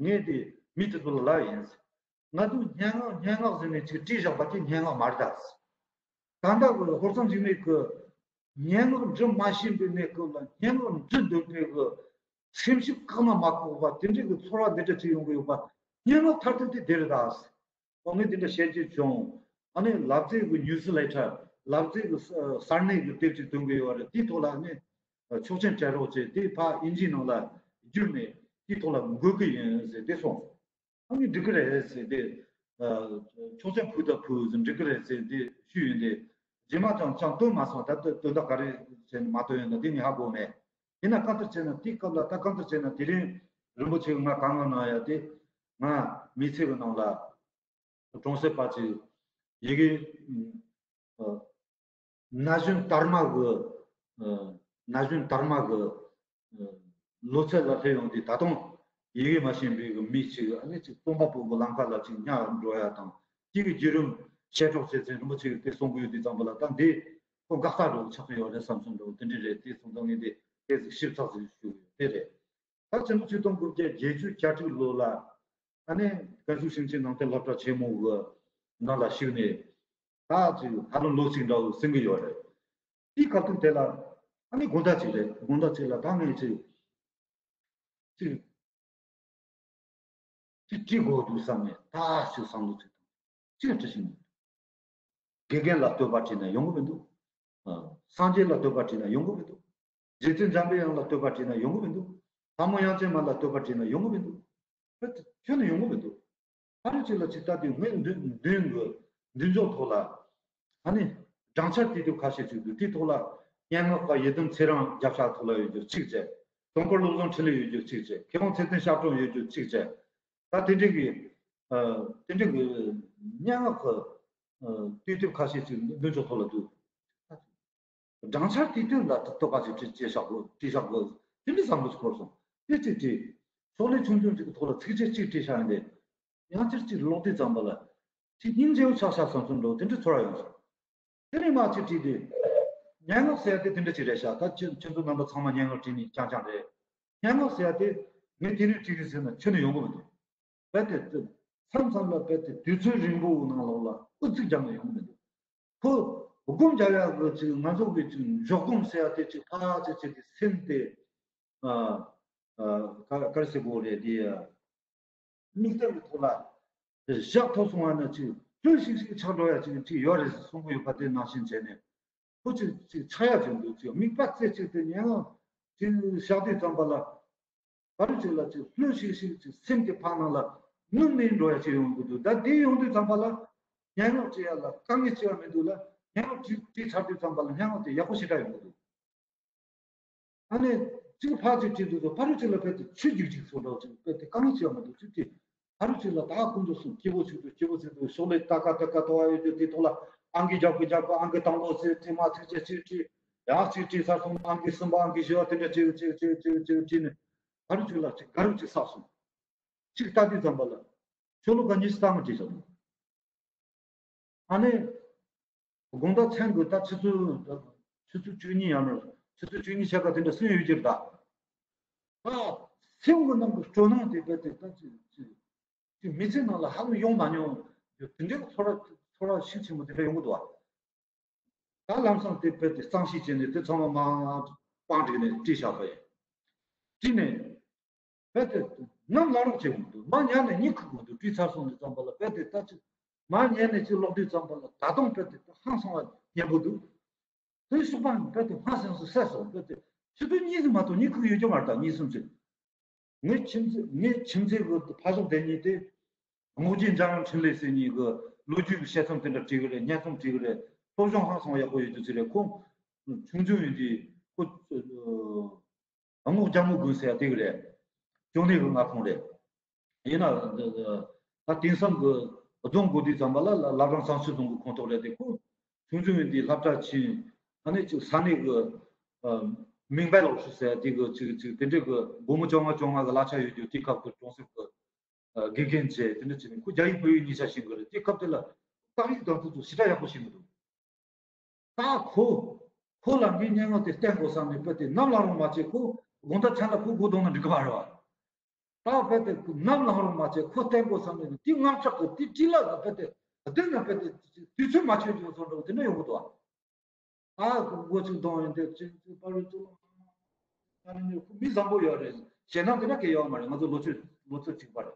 ངས་དེ་མི་དེ་ཚོ་ལ་ལབ་ཡིན། ང་ཚོ་སྙན་ངག་སྙན་ངག་ཟེར་ནས་ཅིག་བྲིས་བཞག་པ་དེ་སྙན་ངག་མ་རེད་ད། ད་ལྟ་གི་ཧོར་གཙང་འཇིགས་མེད་ཀྱི་སྙན་ངག་འབྲི་མ་ཤེས་པའི་གནས་སྐབས་ལ་སྙན་ངག་འབྲི་འདོད་པའི་གི་སེམས་ཤུགས་བཀག་ན་མ་བཀག་པ་དེ་འདྲའི་གི་ཚོར་བ་འདི་འདྲ་ཅིག་ཡོང་གི་ཡོད་པ། སྙན་ངག་མཐར་ཐུག་དེ་དེ་རེད་ད། ཨོ་ངས་དེ་འདྲ་བཤད་རྒྱུ་བྱུང་། ཨ་ནི་ལབ་རྩེ་གི་ཉུས་སི་ལེ་ཊར། ལབ་རྩེ་གི་གསར་གནས་ཀྱི་དེབ་ཅིག་འདོན་གི་ཡོད་རེད། དེའི་ཐོག་ལ་ཨ་ནི་ཆོག་མཆན་སྤྲད་རོགས་བྱས། དེ་ཕར་དབྱིན་ཇིའི་ནང་ལ་བསྒྱུར་ནས་དེའི་ཐོག་ལ་འགོད་གི་ཡིན་ཟེར་དེ་སོང་། ཨ་ནི་འགྲིག་གི་རེད་ཟེར་དེ། ཆོག་མཆན་ཕུལ་དང་ཕུལ་ཟེར། འགྲིག་གི་རེད་ཟེར་དེ་ཞུས་ཡོད་དེ། རྗེས་མ་ཀྱང་ཅང་སྟོན་མ་སོང་། ད་ལྟ་དོན་དག་ག་རེ་བྱས་ནས་མ་སྟོན་ཡོད་ན་དེ་ངས་ཧ་གོ་མེད། ཡིན་ན་གང་ལྟར་བྱས་ན་དེའི་སྐབས་ལ་ད་གང་ལྟར་བྱས་ན་དེ་རིང་རིན་པོ་ཆེ་ང་གང་གང་གནང་ཡ་དེ། ང་མི་ཚེ་གི་ནང་ལ་གྲོང་གསེབ་པ་ཅིག་ཡི་གེ་ན་གཞོན་དར་མ་གི་ན་གཞོན་དར་མ་གི་ལོ་ཚད་ལ་སླེབས་ཡོང་དུས་ད་དུང་ཡི་གེ་མ་ཤེས་པའི་གི་མི་ཅིག་ཨ་ནི་ཅིག་སྟོན་པ་པོ་གི་ལམ་ཁ་ལ་ཅིག་ཉར་འགྲོ་ཡ་དང་། དེ་གི་བརྒྱུད་རིམ་བཤད་གྲོགས་བྱེད་ཚེ་རིན་པོ་ཆེ་གི་དེ་གསུང་གི་ཡོད་དུས་ཙམ་པ་ལ་ད་འདི་ཁོ་འགག་རྟགས་འདྲ་བོ་ཆགས་ཀྱི་ཡོད་རེད་བསམ་སོང་འདྲ་བོ་དེ་འདྲ་རེད། དེ་སོང་ཙང་ངས་དེ་དེ་ཞིབ་ཚགས་ཟིག་ཞུ་གི་ཡོད། དེ་རེད། ད་ཕྱི་ལོ་ཆིག་སྟོང་དགུ་བརྒྱ་བརྒྱད་ཅུ་གྱ་དྲུག་ལོ་ལ་ཨ་ནི་ཀན་སུའུ་ཞིང་ཆེན་ནང་བསྟན་སློབ་གྲྭ་ཆེན་མོ་གི་ནང་ལ་ཞུགས་ནས་ད་ཅིག་ཧ་ལམ་ལོ་གཅིག་འདྲ་བོ་ཟིན་གི་ཡོད་རེད། དེའི་སྐབས་དུས་དེ་ལ་ཨ་ནི་དགོང་དག་ཅིག་རེད། དགོང་དག་ཅིག་ལ་ད་ངས་ཅིག་ཅིག་ཅིག་བྲིས་དགོས་འདུག་བསམ་ནས་ད་ཅིག་བསམ་བློ་ཅིག་བཏང་། ཅིག་བྲིས་ཤིང་། དགེ་རྒན་ལ་བསྟོད་པ་བྲིས་ན་ཡོང་གི་མི་འདུག་ཨ། སངས་རྒྱས་ལ་བསྟོད་པ་བྲིས་ན་ཡོང་གི་མི་འདུག་རྗེ་བཙུན་འཇམ་པའི་དབྱངས་ལ་བསྟོད་པ་བྲིས་ན་ཡོང་གི་མི་འདུག་ལྷ་མོ་དབྱངས་ཅན་མ་ལ་བསྟོད་པ་བྲིས་ན་ཡོང་གི་མི་འདུག་ཁྱོན་ནས་ཡོང་གི་མི་འདུག་ཕ་རོལ་ཅིག་ལ་ཅིག་ལྟ་དུས་ངའི་མདུན་མདུན་གྱི་མདུན་ཅོག་ཐོག་ལ་ཨ་ནི་སྦྲང་ཆར་དུས་དེབ་ཁ་ཤས་ཅིག་འདུག་དེའི་ཐོག་ལ་སྙན་ངག་པ་ཡི་དམ་ཚེ་རིང་རྒྱབ་ཤ་ཐོག་ལ་ཡོད་རྒྱུ་གཅིག་བྱས། ཟངས་དཀར་བློ་བཟང་འཕྲིན་ལས་ཡོད་རྒྱུ་གཅིག་བྱས། མཁས་དབང་ཚེ་བརྟན་ཤར་གྲོང་ཡོད་རྒྱུ་གཅིག་བྱས། ད་དེ་འདྲའི་གི་ཨ། དེ་འདྲའི་གི་སྙན་ངག་གི་ཨ། དུས་དེབ་ཁ་ཤས་ཅིག་མདུན་ཅོག་ཐོག་ལ་འདུག་སྦྲང་ཆར་དུས་དེབ་ལ་བསྟོད་པ་ཅིག་བྲིས་བྲིས་བཞག་དགོས། བྲིས་བཞག་དགོས། དེ་འདྲའི་བསམ་བློ་ཅིག་འཁོར་སོང་། དེ་ཅིག་བྲིས། ཤོག་ལྷེ་ཆུང་ཆུང་ཅིག་གི་ཐོག་ལ་ཚིགས་བཅད་གཅིག་བྲིས་བཞག་ཡིན་ཏེ། ཡང་ཅིག་ཅིག་ཀློག་དུས་ཙམ་པ་ལ་ཅིག་སྙིང་རྗེ་བོ་ཆགས་ཤག་བསམ་སོང་འདྲ་བོ་དེ་འདྲའི་ཚོར་བ་ཡོང་སོང་། དེ་ནས་མར་ཅིག་བྲིས་ཏེ། སྙན་ངག་ཟེར་ཡ་དེ་དེ་འདྲ་ཅིག་རེད་ཤག་ད་ཁྱེད་ཁྱེད་ཚོ་རྣམ་པ་ཚང་མ་སྙན་ངག་བྲིས་ནས་རྐྱང་རྐྱང་རེད། སྙན་ངག་ཟེར་ཡ་དེ་ངས་དེ་རིང་བྲིས་གི་ཟེར་ན་ཁྱོན་ནས་ཡོང་གི་མི་འདུག་རྦད་དེ་མཚམས་མཚམས་ལ་རྦད་དེ་དུས་ཚོད་རིང་པོའི་ནང་ལོགས་ལ་ཨུ་ཚུགས་རྒྱབ་ནས་ཡོང་གི་མི་འདུག་ཁོ་སྒོམ་རྒྱག་ཡག་གི་ཅིག་ང་ཚོ་གི་ཅིག་འཇོག་སྒོམ་ཟེར་ཡ་དེ་ཅིག་ཕར་ཅིག་ཅིག་གི་སེམས་དེ་ཨ་ཨ་ག་ག་རེ་ཟེར་དགོས་རེད་དེ། མིག་ལྟ་བའི་ཐོག་ལ་བཞག་ཐུབ་སོང་བ་ན་ཅིག་ལྷོད་ཤིག་ཤིག་ཆགས་འགྲོ་ཡ་ཅིག་ཅིག་ཡོད་རེད་གསུང་གི་ཡོད་པ་དེ་ནང་བཞིན་བྱས་ནས་ཁོ་ཅིག་ཅིག་ཆགས་ཡ་ཅིག་འདུག་ཅིག་མིག་པ་རྩེ་གཅིག་དེ་སྙན་ངག་ཅིག་བཞག་དུས་ཙམ་པ་ལ། ཕ་རོལ་ཅིག་ལ་ཅིག་ལྷོད་ཤིག་ཤིག་ཅིག་སེམས་ཀྱི་ཕར་ནང་ལ་ནུབ་ནས་འགྲོ་ཡ་ཅིག་ཡོང་གི་འདུག་ད་དེ་ཡོང་དུས་ཙམ་པ་ལ་སྙན་ངག་བྲིས་ཡ་ལ་དཀའ་ངལ་ཅི་ཡང་མི་འདུག་ལ། སྙན་ངག་བྲིས་བྲིས་ཚར་དུས་ཙམ་པ་ལ་སྙན་ངག་དེ་ཡག་པོ་ཞེ་དྲག་ཡོང་གི་འདུག་ཨ་ནི་ཅིག་ཕར་ཅིག་བྲིས་དུས་ཚོ་ཕ་རོལ་ཅིག་ལ་ཕེབས་ཏེ་ཆུ་རྒྱུག་རྒྱུག་སོགས་འདྲ་ཅིག་ཕེབས་ཏེ་དཀའ་ངལ་ཅི་ཡང་མི་འདུག་ཅིག་དེ་ཕ་རོལ་ཅིག་ལ་ད་ཀུན་ཏུ་སུ་སྐྱིད་པོ་ཅིག་འདུག་སྐྱིད་པོ་ཅིག་འདུག་ཤོག་ལེ་ཏ་ཀ་ཏ་ཀ་ཏོ་བ་ཡོད་རྒྱུ་དེ་ཐོག་ལ་ཨང་ཀི་རྒྱབ་ཀི་རྒྱབ་ཀི་ཨང་ཀི་དང་པོ་ཟེར་བྲིས་མ་ཚིགས་བཅད་ཅིག་བྲིས། ཡག་ཅིག་བྲིས་ཚར་སོང་ན་ཨང་ཀི་གསུམ་པ་ཨང་ཀི་བཞི་པ་དེ་འདྲ་ཅིག་ཅིག་ཅིག་ཅིག་ཅིག་བྲིས་ནས་ཕ་རོལ་ཅིག་ལ་ཅིག་དགའ་རབ་ཅིག་བསགས་སོང་། ཅིག་ལྟ་དུས་ཙམ་པ་ལ་ཤོ་ལོ་ཀ་ཉི་ཤུ་རྩ་ལྔ་བྲིས་བཞག་འདུག་ཨ་ནི། དགོང་དག་མཚན་གྱི་ད་ཆུ་ཚོད་ཆུ་ཚོད་བཅུ་གཉིས་ཡར་ནས་ཆུ་ཚོད་བཅུ་གཉིས་ཕྱེད་ཀ་དེ་འདྲ་སོང་ཡོད་ཀྱི་རེད་ད། ཨ། སེམས་ཀྱི་ནང་གི་སྤྲོ་སྣང་དེ་རྦད་དེ་ད་ཅི་ཅི་ཅི་མི་ཚེ་ནང་ལ་ཧ་ལམ་ཡོང་མ་མྱོང་། དེ་འདྲའི་ཚོར་བ་ཚོར་བ་ཤུགས་ཆེན་པོ་དེ་འདྲ་ཡོང་གི་འདུག་བ། ད་ལམ་སང་དེ་རྦད་དེ་གཙང་བཤེར་བྱས་ནས་དེ་ཚང་མ་མར་ པང་བསྒྲིགས་ནས་བྲིས་བཞག་པ་ཡིན། བྲིས་ནས་རྦད་དེ་ནམ་ལངས་རོགས་བྱེད་དགོས་འདུག་མར་ཉལ་ནས་གཉིད་ཁུག་དགོས་འདུག་བྲིས་ཚར་སོང་དུས་ཙམ་པ་ལ་རྦད་དེ་ད་ཅིག་མར་ཉལ་ནས་ཅིག་ལོག་དུས་ཙམ་པ་ལ་ད་དུང་རྦད་དེ་ཧང་སང་བ་སྙན་པོ་འདུག་དེ་སོགས་པ་རྦད་དེ་ཧང་སངས་སུ་སད་སོང་། རྦད་དེ་ཕྱི་དུས་གཉིད་ཟིག་མ་གཏོགས་གཉིད་ཁུག་ཡོད་རྒྱུ་མ་རེད། ད་གཉིད་སུམ་ཅུ། ངའི་ཁྱིམ་མཚེས་ངའི་ཁྱིམ་མཚེས་ཀྱི་ཕ་ཞོག་དེ་གཉིས་དེ་རྔོག་རྗེ་འཇམ་དབྱངས་འཕྲིན་ལས་ཟེར་མཁན་གྱི་ལོ་རྒྱུས་ཀྱི་དཔྱད་རྩོམ་དེ་འདྲ་བྲིས་ཀྱི་རེད། སྙན་རྩོམ་བྲིས་ཀྱི་རེད། སློབ་སྦྱོང་ཧང་སང་ཡག་པོ་ཡོད་རྒྱུ་ཅིག་རེད། ཁོང་ཆུང་ཆུང་ཡིན་དུས་ཁོ་རྔོག་རྒྱལ་མོ་དགོན་ཟེར་ཡ་དེ་གི་རེད། ཅོང་ནེ་གི་མངའ་ཁོངས་རེད། ཡིན་ན་ད་དེང་སང་གི་རྫོང་དགོས་དུས་ཙམ་པ་ལ་བླ་བྲང་བསམ་ཤེས་རྫོང་གི་ཁོངས་གཏོགས་རེད་དེ། ཁོ་ཆུང་ཆུང་ཡིན་དུས་སློབ་གྲྭ་ཕྱིན། ཨ་ནི་ཅིག་ས་གནས་ཀྱི་མིང་པའི་ལོག་ཤུ་ཟེར་དེ་གི་ཅིག་ཅིག་དེ་འདྲའི་གི་སྒོར་མོ་བཅོ་ལྔ་བཅོ་ལྔ་གི་གླ་ཆ་ཡོད་རྒྱུ་དེ་སྐབས་ཀྱི་གྲོང་གསེབ་ཀྱི་དགེ་རྒན་བྱས། དེ་འདྲ་བྱས་ནས་ཁོ་རྒྱ་ཡིག་བོད་ཡིག་གཉིས་ཆ་ཤེས་གི་རེད། དེ་སྐབས་དེ་ལ་རྟགས་ཡིག་དང་དེ་ཚོ་ཞེ་དྲག་ཡག་པོ་ཤེས་གི་འདུག་ད་ཁོ་ཁོ་ལ་ངའི་སྙན་ངག་དེ་བསྟན་དགོས་བསམ་ནས་རྦད་དེ་ནམ་ལངས་རུང་མ་བྱེད། ཁོ་དགོང་དག་མཚན་ལ་ཁོ་སྒོ་རྡུང་ན་འགྲིག་གི་མ་རེད་བ། ད་རྦད་དེ་ནམ་ལངས་རུང་མ་བྱེད། ཁོ་བསྟན་དགོས་བསམ་ནས་དེ་དངངས་སྐྲག་གི་དེ་བྲིས་ལ་རྦད་དེ་བསྡད་ན་རྦད་དེ་དུས་ཚོད་མ་ཆོད་རྒྱུ་བཟོ་འདྲ་བོ་དེ་འདྲ་ཡོང་གི་འདུག་བ། ཨ་ཁོ་སྒོ་ཅིག་རྡུང་ཡོང་དུས་ཅིག་ཅིག་ཕ་རོལ་ཅིག་ལོག་ཨ་ནི་ཁོ་མི་བཟང་པོ་ཡོད་རེད། ཞེད་སྣང་དེ་འདྲ་གང་ཡང་ཡོད་མ་རེད། ང་ཚོ་ལོ་ཚོད་ལོ་ཚོད་གཅིག་པ་རེད།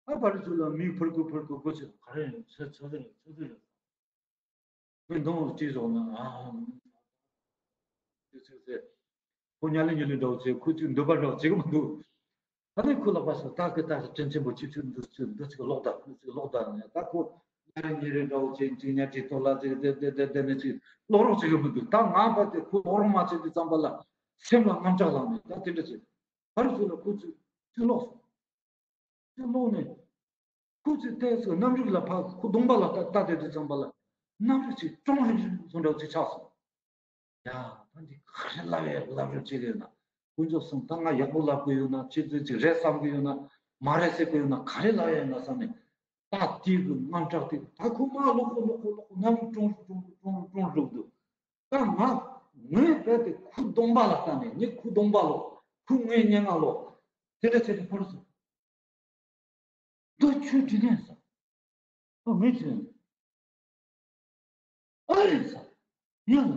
ཨ་ཕ་རོལ་ཅིག་ལ་མི་ཕུར་གུ་ཕུར་གུ་སྒོ་ཅིག་ག་རེ་ཡིན། ཆུ་ཆུ་ཚོད་རེད། ཆུ་ཚོད་རེད། ཁོས་མདུང་བྲིས་བཞག་ན། ཨ་ཆུ་ཚོད་ཟེར། ཁོ་ཉལ་ལེ་ཉལ་ལེ་འདྲ་བོ་བྱས། ཁོ་ཅིག་འདོད་པ་འདྲ་བོ་བྱེད་གི་མི་འདུག་ཨ་ནི་ཁོ་ལ་ཕར་སོང་། ད་ཁོས་ད་དྲིན་ཆེན་པོ་ཁྱེད་ཚོས་འདི་ཚོས་འདི་ཅིག་ཀློག་ད། འདི་ཅིག་ཀློག་ད་ནས། ད་ཁོ་ཉལ་རེ་ཉལ་རེ་འདྲ་བོ་བྱས། ཅིག་ཉལ་ཁྲིའི་ཐོག་ལ་ཅིག་བསྡད་བསྡད་བསྡད་བསྡད་ནས་ཅིག་ཀློག་རོགས་བྱེད་གི་མི་འདུག་ད་ང་ཕར་དེ་ཁོ་ཀློག་རོགས་མ་བྱེད་དུས་ཙམ་པ་ལ་སེམས་ལ་དངངས་སྐྲག་ལངས་ནས་ད་དེ་འདྲ་བྱས། ཕ་རོལ་ཅིག་ལ་ཁོ་ཅིག་ཅིག་ཀློག་སོང་། ཅིག་ཀློག་ནས་ཁོ་ཅིག་བལྟས་སོང་། གནམ་རིགས་ལ་ཕར་ཁོ་གདོང་པ་ལ་ལྟ་ལྟ་བསྡད་དུས་ཙམ་པ་ལ་གནམ་རིགས་ཅིག་ཀྲོང་རིང་རིང་སོང་འདྲ་བོ་ཅིག་ཆགས་སོང་། ཡ། ད་འདི་ག་རེ་ལབ་ཡ་ལབ་རོགས་བྱེད་ཀྱི་ཡོད་ན། དཀོན་མཆོག་གསུམ། ད་ང་ཡག་པོ་ལབ་གི་ཡོད་ན། ཅི་ཙི་ཅིག་རེད་བསམ་གི་ཡོད་ན། མ་རེད་ཟེར་གི་ཡོད་ན། ག་རེ་ལབ་ཡ་ཡིན་ན་བསམ་ནས། ད་དེ་གི་དངངས་སྐྲག་དེ། ད་ཁོ་མར་ཀློག་གོ་ཀློག་གོ་ཀློག་གོ་ནམ་ཀྲོང་ཀྲོང་ཀྲོང་ཀྲོང་ཀྲོང་འགྲོ་གི་འདུག་ད་ང་ངའི་རྦད་དེ་ཁོའི་གདོང་པ་ལ་ལྟ་ནས། ངས་ཁོའི་གདོང་པ་ཀློག་ཁོས་ངའི་སྙན་ངག་ཀློག་དེ་འདྲ་བྱས་ཏེ་ཕར་སོང་། འདི་ཁྱོད་དྲིན་ལན་ཟ། ཨ་མི་དྲིན། ཨ་ལས་ཟ། ཡིན།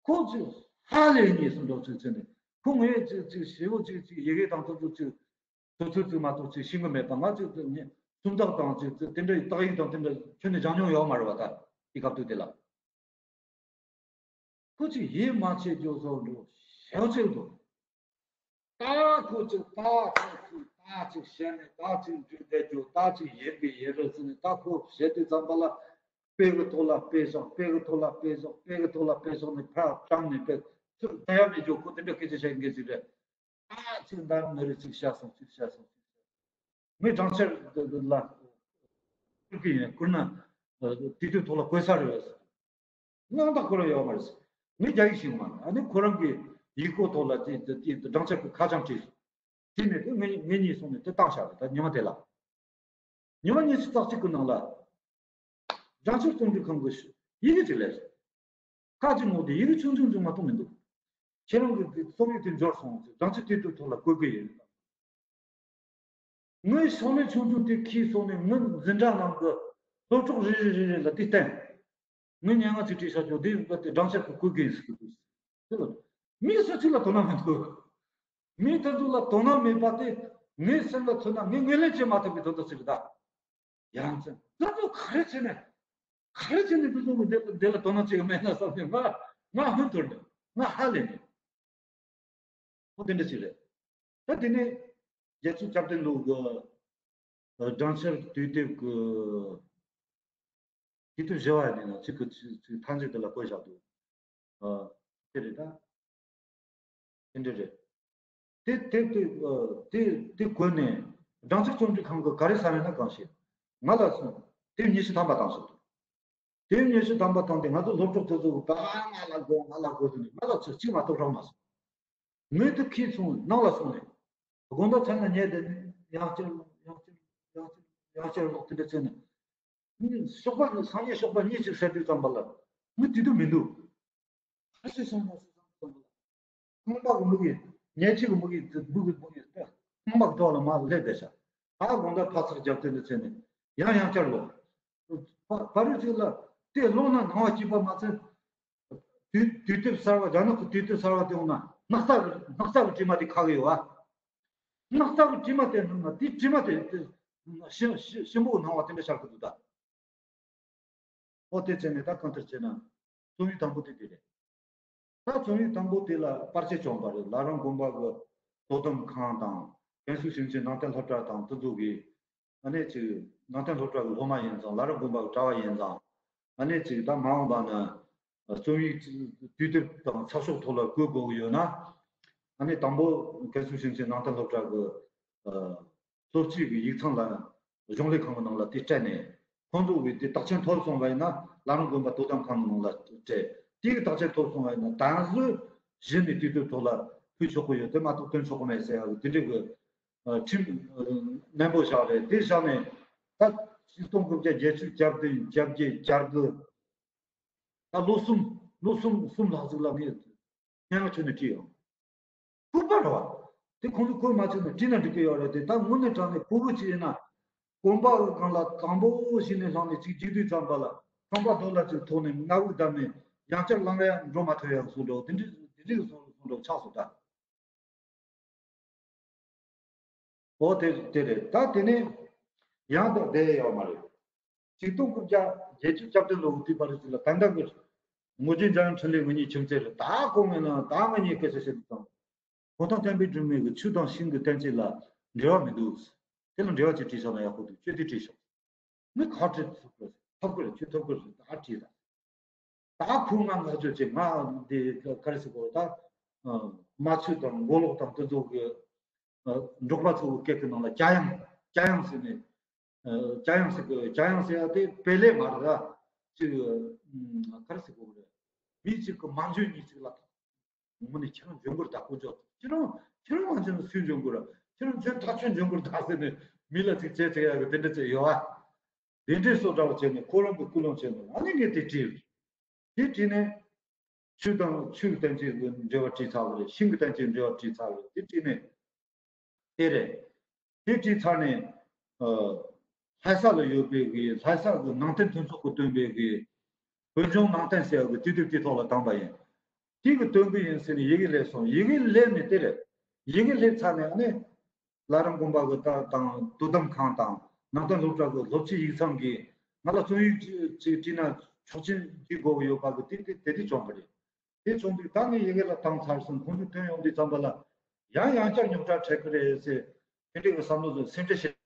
ཁོ་ཚོས་ཧ་ལས་ནས་སོང་འདྲ་ཚོད་ཚོད་ནས། ཁོ་ངས་ཅིག་ཅིག་ཞེ་པོ་ཅིག་ཅིག་ཡི་གེ་དང་དེ་ཚོ་ཅིག་དེ་ཚོ་ཅིག་མ་གཏོགས་ཅིག་ཤེས་གི་མེད་པ། ང་ཅིག་ཅིག་ནས་སུམ་རྟགས་དང་ཅིག་ཅིག་དེ་འདྲ་ཡི་རྟགས་ཡིག་དང་དེ་འདྲ་ཁྱོན་ནས་སྦྱང་མྱོང་ཡོད་མ་རེད་བ། ད་དེ་སྐབས་དུས་དེ་ལ། ཁོ་ཅིག་ཡིད་མ་ཆེས་རྒྱུ་བཟོ་འགྲོ་ཞེ་པོ་ཅིག་འདུག་ད་ཁོ་ཅིག་ད་ཁོ་ཅིག་ད་ཅིག་བཤད་ནས། ད་ཅིག་འཇུས་བསྡད་རྒྱུ། ད་ཅིག་ཡིན་པས་ཡིན་རེད་ཟེར་ནས། ད་ཁོ་བཤད་དུས་ཙམ་པ་ལ་དཔེ་གི་ཐོག་ལ་དཔེ་བཞག་དཔེ་གི་ཐོག་ལ་དཔེ་བཞག་དཔེ་གི་ཐོག་ལ་དཔེ་བཞག་ནས་ཕར་བཀྲམ་ནས་དཔེ་ཚུར་བསྡད་ཡ་མེད་རྒྱུ། ཁོ་དེ་འདྲ་སྐད་ཆ་བཤད་མཁན་ཅིག་རེད། ཨ་ཅིག་འདར་མི་རེ་ཅིག་བཤད་སོང་། ཅིག་བཤད་སོང་། ངས་སྦྲང་ཆར་ལ་བསྐུར་གི་ཡིན། བསྐུར་ན་དེ་དུས་ཐོག་ལ་བཀོལ་ས་རེད། དངངས་སྐྲག་ཁོ་རང་ཡོད་མ་རེད། ངས་རྒྱ་ཡིག་ཤེས་མ་རེད། ཨ་ནི་ཁོ་རང་གི་ཡིག་ཁོག་ཐོག་ལ་དེ་དེ་དེ་སྦྲང་ཆར་གྱི་ཁ་བྱང་བྲིས། བྲིས་ནས་དེ་ངེད་ངེད་གཉིས་སོང་ནས་དེ་བཏང་བཞག་རེད། ད་ཉི་མ་དེ་ལ། ཉི་མ་ཉི་ཤུ་རྩ་གཅིག་གི་ནང་ལ་སྦྲང་ཆར་རྩོམ་སྒྲིག་ཁང་གི་ཡི་གེ་ཅིག་སླེབས། ཁ་ཅིག་ངོ་དེ་ཡི་གེ་ཆུང་ཆུང་ཆུང་མ་གཏོགས་མི་འདུག་ཁྱེད་རང་གི་རྩོམ་ཡིག་དེ་འབྱོར་སོང་། སྦྲང་ཆར་དེ་དུས་ཐོག་ལ་བཀོལ་གི་ཡིན། ངའི་ཤོག་ལྷེ་ཆུང་ཆུང་དེ་འཁྱེར་སོང་ནས། ངའི་འཛིན་གྲྭ་ནང་གི་སློབ་གྲོགས་རེ་རེ་རེ་རེ་ལ་དེ་བསྟན། ངའི་སྙན་ངག་ཅིག་བྲིས་བཞག་ཆོག་དེ་ཡིན་པ་དེ་སྦྲང་ཆར་གྱིས་བཀོལ་གི་ཡིན་ཟེར་གི་འདུག་དེ་ལ་མི་སུ་གཅིག་ལ་དོ་སྣང་མི་འདུག་མི་དེ་ཚོ་ལ་དོ་སྣང་མེད་པ་དེ་ངའི་སེམས་ལ་མཚོན་ན་ངས་ངོས་ལེན་བྱེད་མ་ཐུབ་པའི་དོན་དག་ཅིག་རེད་ད། ཡ་མཚན། ང་ཚོ་ག་རེ་བྱས་ནས། ག་རེ་བྱས་ནས་འདི་ཚོ་གི་འདི་འདི་ལ་དོ་སྣང་བྱེད་ཀྱི་མེད་ན་བསམ་ནས་ང་ང་ཧོན་ཐོར་ནས་ང་ཧ་ལས་ནས། ཨོ་དེ་འདྲ་ཞིག་རེད། ད་དེ་ནས་རྒྱལ་སྲས་སྐྱབས་མགོན་ལགས་ཀྱི་སྦྲང་ཆར་དུས་དེབ་ཀྱི་དུས་དེབ་བཞི་བ་ཡིན་ན་ཚིག་གི་ཚིག་ཚིག་ཐམས་ཅད་དེ་ལ་བཀོད་བཞག་འདུག་ཨ། དེ་རེད་ད། དེ་འདྲ་རེད། དེ་དེབ་དེ་ཨ་དེ་དེ་གོན་ནས་སྦྲང་ཆར་རྩོམ་སྒྲིག་ཁང་གི་ག་རེ་ཟ་རེད་ན་གང་ཤེས། ང་ལ་སོང་། དེབ་ཉི་ཤུ་ཐམ་པ་བཏང་སོང་། དེབ་ཉི་ཤུ་ཐམ་པ་བཏང་སྟེ་ང་ཚོ་སློབ་གྲོགས་དེ་ཚོ་གི་ད་ང་ལ་དགོས་ང་ལ་དགོས་ཟེར་ནས་ང་ལ་ཚོ་གཅིག་མ་གཏོགས་རག་མ་སོང་། ངས་དེ་འཁྱེར་སོང་། ནང་ལ་སོང་ནས་དགོང་དག་མཚན་ལ་ཉལ་བསྡད་ནས་ཡང་བསྐྱར་ཀློག་ཡང་བསྐྱར་ཀློག་ཡང་བསྐྱར་ཀློག་ཡང་བསྐྱར་ཀློག་དེ་འདྲ་བྱས་ནས། ཞོགས་པ་ནས་སང་ཉིན་ཞོགས་པ་གཉིད་ཅིག་སད་དུས་ཙམ་པ་ལ་མི་དེ་དུས་མི་འདུག་ག་རེ་བྱས་སོང་ན་ཟེར་ཙམ་པ་ལ། ཁང་པ་གི་མུ་གེ། ཉལ་ཆས་ཀྱི་མུ་གེ་དེ་སྦུག་གི་མུ་གེ་དེ་ཁང་པ་གི་ཐོག་ལ་མར་སླེབས་བསྡད་ཤག་ད་དགོང་དག་ཕར་ཚུར་རྒྱབ་སྟེ་འདི་བྱས་ནས་ཡང་ཡང་བསྐྱར་ཀློག་ཕ་ཕ་རོལ་ཅིག་ལ་དེ་ཀློག་ན་སྣང་བ་སྐྱིད་པ་མ་ཚད། དུས་དུས་དེབ་གསར་བ། རྒྱ་ནག་གི་དུས་དེབ་གསར་བ་དེ་འོང་ན་སྣག་ཚ་གི་སྣག་ཚ་གི་དྲི་མ་དེ་ཁ་གི་ཡོད་བ། སྣག་ཚ་གི་དྲི་མ་དེ་སྣང་ན་དེ་དྲི་མ་དེ་དེ་ཤི་ཤི་ཤི་མོ་གི་སྣང་བ་དེ་འདྲ་ཤར་གི་འདུག་ད། ཨོ་དེ་བྱས་ནས་ད་གང་ལྟར་བྱས་ན་རྩོམ་ཡིག་དང་པོ་དེ་དེ་རེད། ད་རྩོམ་ཡིག་དང་པོ་དེ་ལ་པར་ཆས་བྱུང་བ་རེད། ལ་རང་དགོན་པ་གི་དོ་དམ་ཁང་དང་ཀན་སུའུ་ཞིང་ཆེན་ནང་བསྟན་སློབ་གྲྭ་དང་དེ་ཚོ་གི་ཨ་ནེ་ཅིག་ནང་བསྟན་སློབ་གྲྭ་གི་སློབ་མ་ཡིན་ཙང་། ལ་རང་དགོན་པ་གི་གྲྭ་བ་ཡིན་ཙང་། ཨ་ནེ་ཅིག་ད་མ་འོངས་པ་ན་རྩོམ་ཡིག་དུས་དེབ་དང་ཚགས་ཤོག་ཐོག་ལ་བཀོད་དགོས་ཀྱི་ཡོད་ན། ཨ་ནེ་དང་པོ་ཀན་སུའུ་ཞིང་ཆེན་ནང་བསྟན་སློབ་གྲྭ་གི་སློབ་སྤྱི་གི་ཡིག་ཚང་ལ་གཞུང་ལས་ཁང་གི་ནང་ལ་དེ་སྤྲད་ནས། ཁོང་ཚོ་གིས་དེ་རྟགས་མཚན་ཐོབ་སོང་བ་ཡིན་ན་ལ་རང་དགོན་པ་དོ་དམ་ཁང་གི་ནང་ལ་སྤྲད། དེ་གི་རྟགས་མཚན་ཐོབ་སོང་བ་ཡིན་ན་ད་གཟོད་གཞི་ནས་དུས་དེབ་ཐོག་ལ་ཕུལ་ཆོག་གི་ཡོད། དེ་མ་གཏོགས་སྟོན་ཆོག་གི་མེད་ཟེར་ཡག་གི་དེ་འདྲའི་གི་ཁྲིམས་ནན་པོ་བཞག་རེད། དེ་བཞག་ནས་ད་ཆིག་སྟོང་དགུ་བརྒྱ་བརྒྱད་ཅུ་གྱ་བདུན་གྱ་བརྒྱད་གྱ་དགུ། ད་ལོ་གསུམ། ལོ་གསུམ་གསུམ་ལྷག་ཙམ་ལ་ངས་སྙན་ངག་ཁྱོན་ནས་བྲིས་ཡོང་། ལྐུགས་པ་རེད་བ། དེ་ཁོང་ཚོས་བཀོད་མ་བཅུག་ན་བྲིས་ན་འགྲིག་གི་ཡོད་རེད། དེ་ད་དངོས་གནས་དྲང་གནས་ཕྲུ་གུ་ཅིག་ཡིན་ན། དགོན་པ་གི་སྒང་ལ་དང་པོ་ཞིག་ནས་ལངས་ནས་ཅིག་རྒྱུགས་དུས་ཙམ་པ་ལ་ཁང་པ་རྡོ་ལ་ཅིག་ཐོག་ནས་མངའ་དབུགས་བསྡམས་ནས་ཡང་བསྐྱར་ལངས་ཡ་འགྲོ་མ་ཐུབ་ཡ་བཟོ་འདྲ་བོ་དེ་འདྲ་དེ་འདྲའི་བཟོ་བཟོ་འདྲ་བོ་ཆགས་སོང་ད། ཨོ་དེ་དེ་རེད། ད་དེ་ནས་ཡང་དག་བསྡད་ཡོད་མ་རེད། ཆིག་སྟོང་དགུ་བརྒྱ་བརྒྱད་ཅུ་གྱ་བདུན་ལོ་དུས་བར་དུ་ལ་ད་ལྟ་གི་ངོ་རྒྱུད་འཇམ་དབྱངས་འཕྲིན་ལས་ངེད་གཉིས་ཁྱིམ་མཚེས་རེད། ད་གོང་མེད་ན་ད་ང་གཉིས་སྐད་ཆ་བཤད་དུས་ཙང་གུང་ཐང་བསྟན་པའི་སྒྲོན་མེ་གི་ཆུ་དང་ཤིང་གི་བསྟན་བཅོས་ལ་འབྲེལ་བ་མི་འདུག་དེ་ལ་འབྲེལ་བ་ཅིག་བྲིས་ཤོག་ན་ཡག་པོ་འདུག་ཅོ་དེ་བྲིས་ཤོག་ངས་ག་བྲིས་ཐུབ་ཀི་རེད། ཐུབ་ཀི་རེད། ཁྱོད་ཐུབ་ཀི་རེད། ད་བྲིས་ད། ད་ཁོ་ང་ང་ཚོ་ཅིག་ང་འདི་ག་རེ་ཟེར་དགོས་རེད། ད་རྨ་ཆུ་དང་མགོ་ལོག་དང་དེ་ཚོ་གི་འབྲོག་པ་ཚོ་གི་སྐད་ཀྱི་ནང་ལ་ཅ་ཡང་། ཅ་ཡང་ཟེར་ནས། ཅ་ཡང་ཟེར་གི། ཅ་ཡང་ཟེར་ཡ་དེ་དཔེ་ལས་མ་རེད་ད། ཅིག་ག་རེ་ཟེར་དགོས་རེད། མི་གཅིག་གི་མ་འཇོན་མི་གཅིག་ལ་ངོ་མ་ནས་ཁྱེད་རང་འཇོན་པོར་བདག་པོ་འཇོག་ཁྱེད་རང་ཁྱེད་རང་མ་འཇོན་ན་སུས་འཇོན་དགོས་ར། ཁྱེད་རང་འཇོན་ཐག་ཆོད་འཇོན་པོར་བདག་ཟེར་ནས་མི་ལ་ཅིག་བྱས་བྱས་ཡག་གི་དེ་འདྲ་ཅིག་ཡོད་ཨ། དེ་འདྲའི་བཟོ་འདྲ་བ་བྱས་ནས་ཁོ་རང་གི་ཀུན་སློང་བྱས་ནས་ཨ་ནི་ངས་དེ་བྲིས། དེ་བྲིས་ནས་ཆུ་དང་ཆུའི་བསྟན་བཅོས་ཀྱི་འབྲེལ་བ་བྲིས་ཚར་བ་རེད། ཤིང་གི་བསྟན་བཅོས་འབྲེལ་བ་བྲིས་ཚར་བ་རེད། དེ་བྲིས་ནས་དེ་རེད། དེ་བྲིས་ཚར་ནས་ལྷ་ས་ལ་ཡོད་པའི་གི་ལྷ་ས་གི་ནང་བསྟན་མཐུན་ཚོགས་ཀྱིས་བཏོན་པའི་གི་བོད་ལྗོངས་ནང་བསྟན་ཟེར་བ་གི་དུས་དེབ་དེ་ཐོག་ལ་བཏང་པ་ཡིན། དེ་གི་བཏོན་གི་ཡིན་ཟེར་ནས་ཡི་གེ་སླེབས་སོང་། ཡི་གེ་སླེབས་ནས་དེ་རེད། ཡི་གེ་སླེབས་ཚར་ནས་ཨ་ནི་བླ་རུང་དགོན་པ་གི་ད་དང་དོ་དམ་ཁང་དང་ནང་བསྟན་སློབ་གྲྭ་གི་སློབ་སྤྱི་ཡིག་ཚང་གིས་ང་ལ་རྩོམ་ཡིག་ཅིག་བྲིས་ན་ཆོག་མཆན་ཅིག་དགོས་ཀྱི་ཡོད་པ་གི་དེ་དེ་དེ་དེ་བྱུང་བ་རེད། དེ་བྱུང་དུས་ད་ངས་ཡི་གེ་ལ་བཏང་ཚར་སོང་། ཁོང་ཚོས་ཐོན་ཡོང་དུས་ཙམ་པ་ལ་ཡང་ཡང་བསྐྱར་རྙོག་དྲ་འཕྲད་ཀྱི་རེད་ཟེར་དེ་འདྲའི་གི་བསམ་བློ་ཟིག་སེམས་ཁྲལ་བྱེད།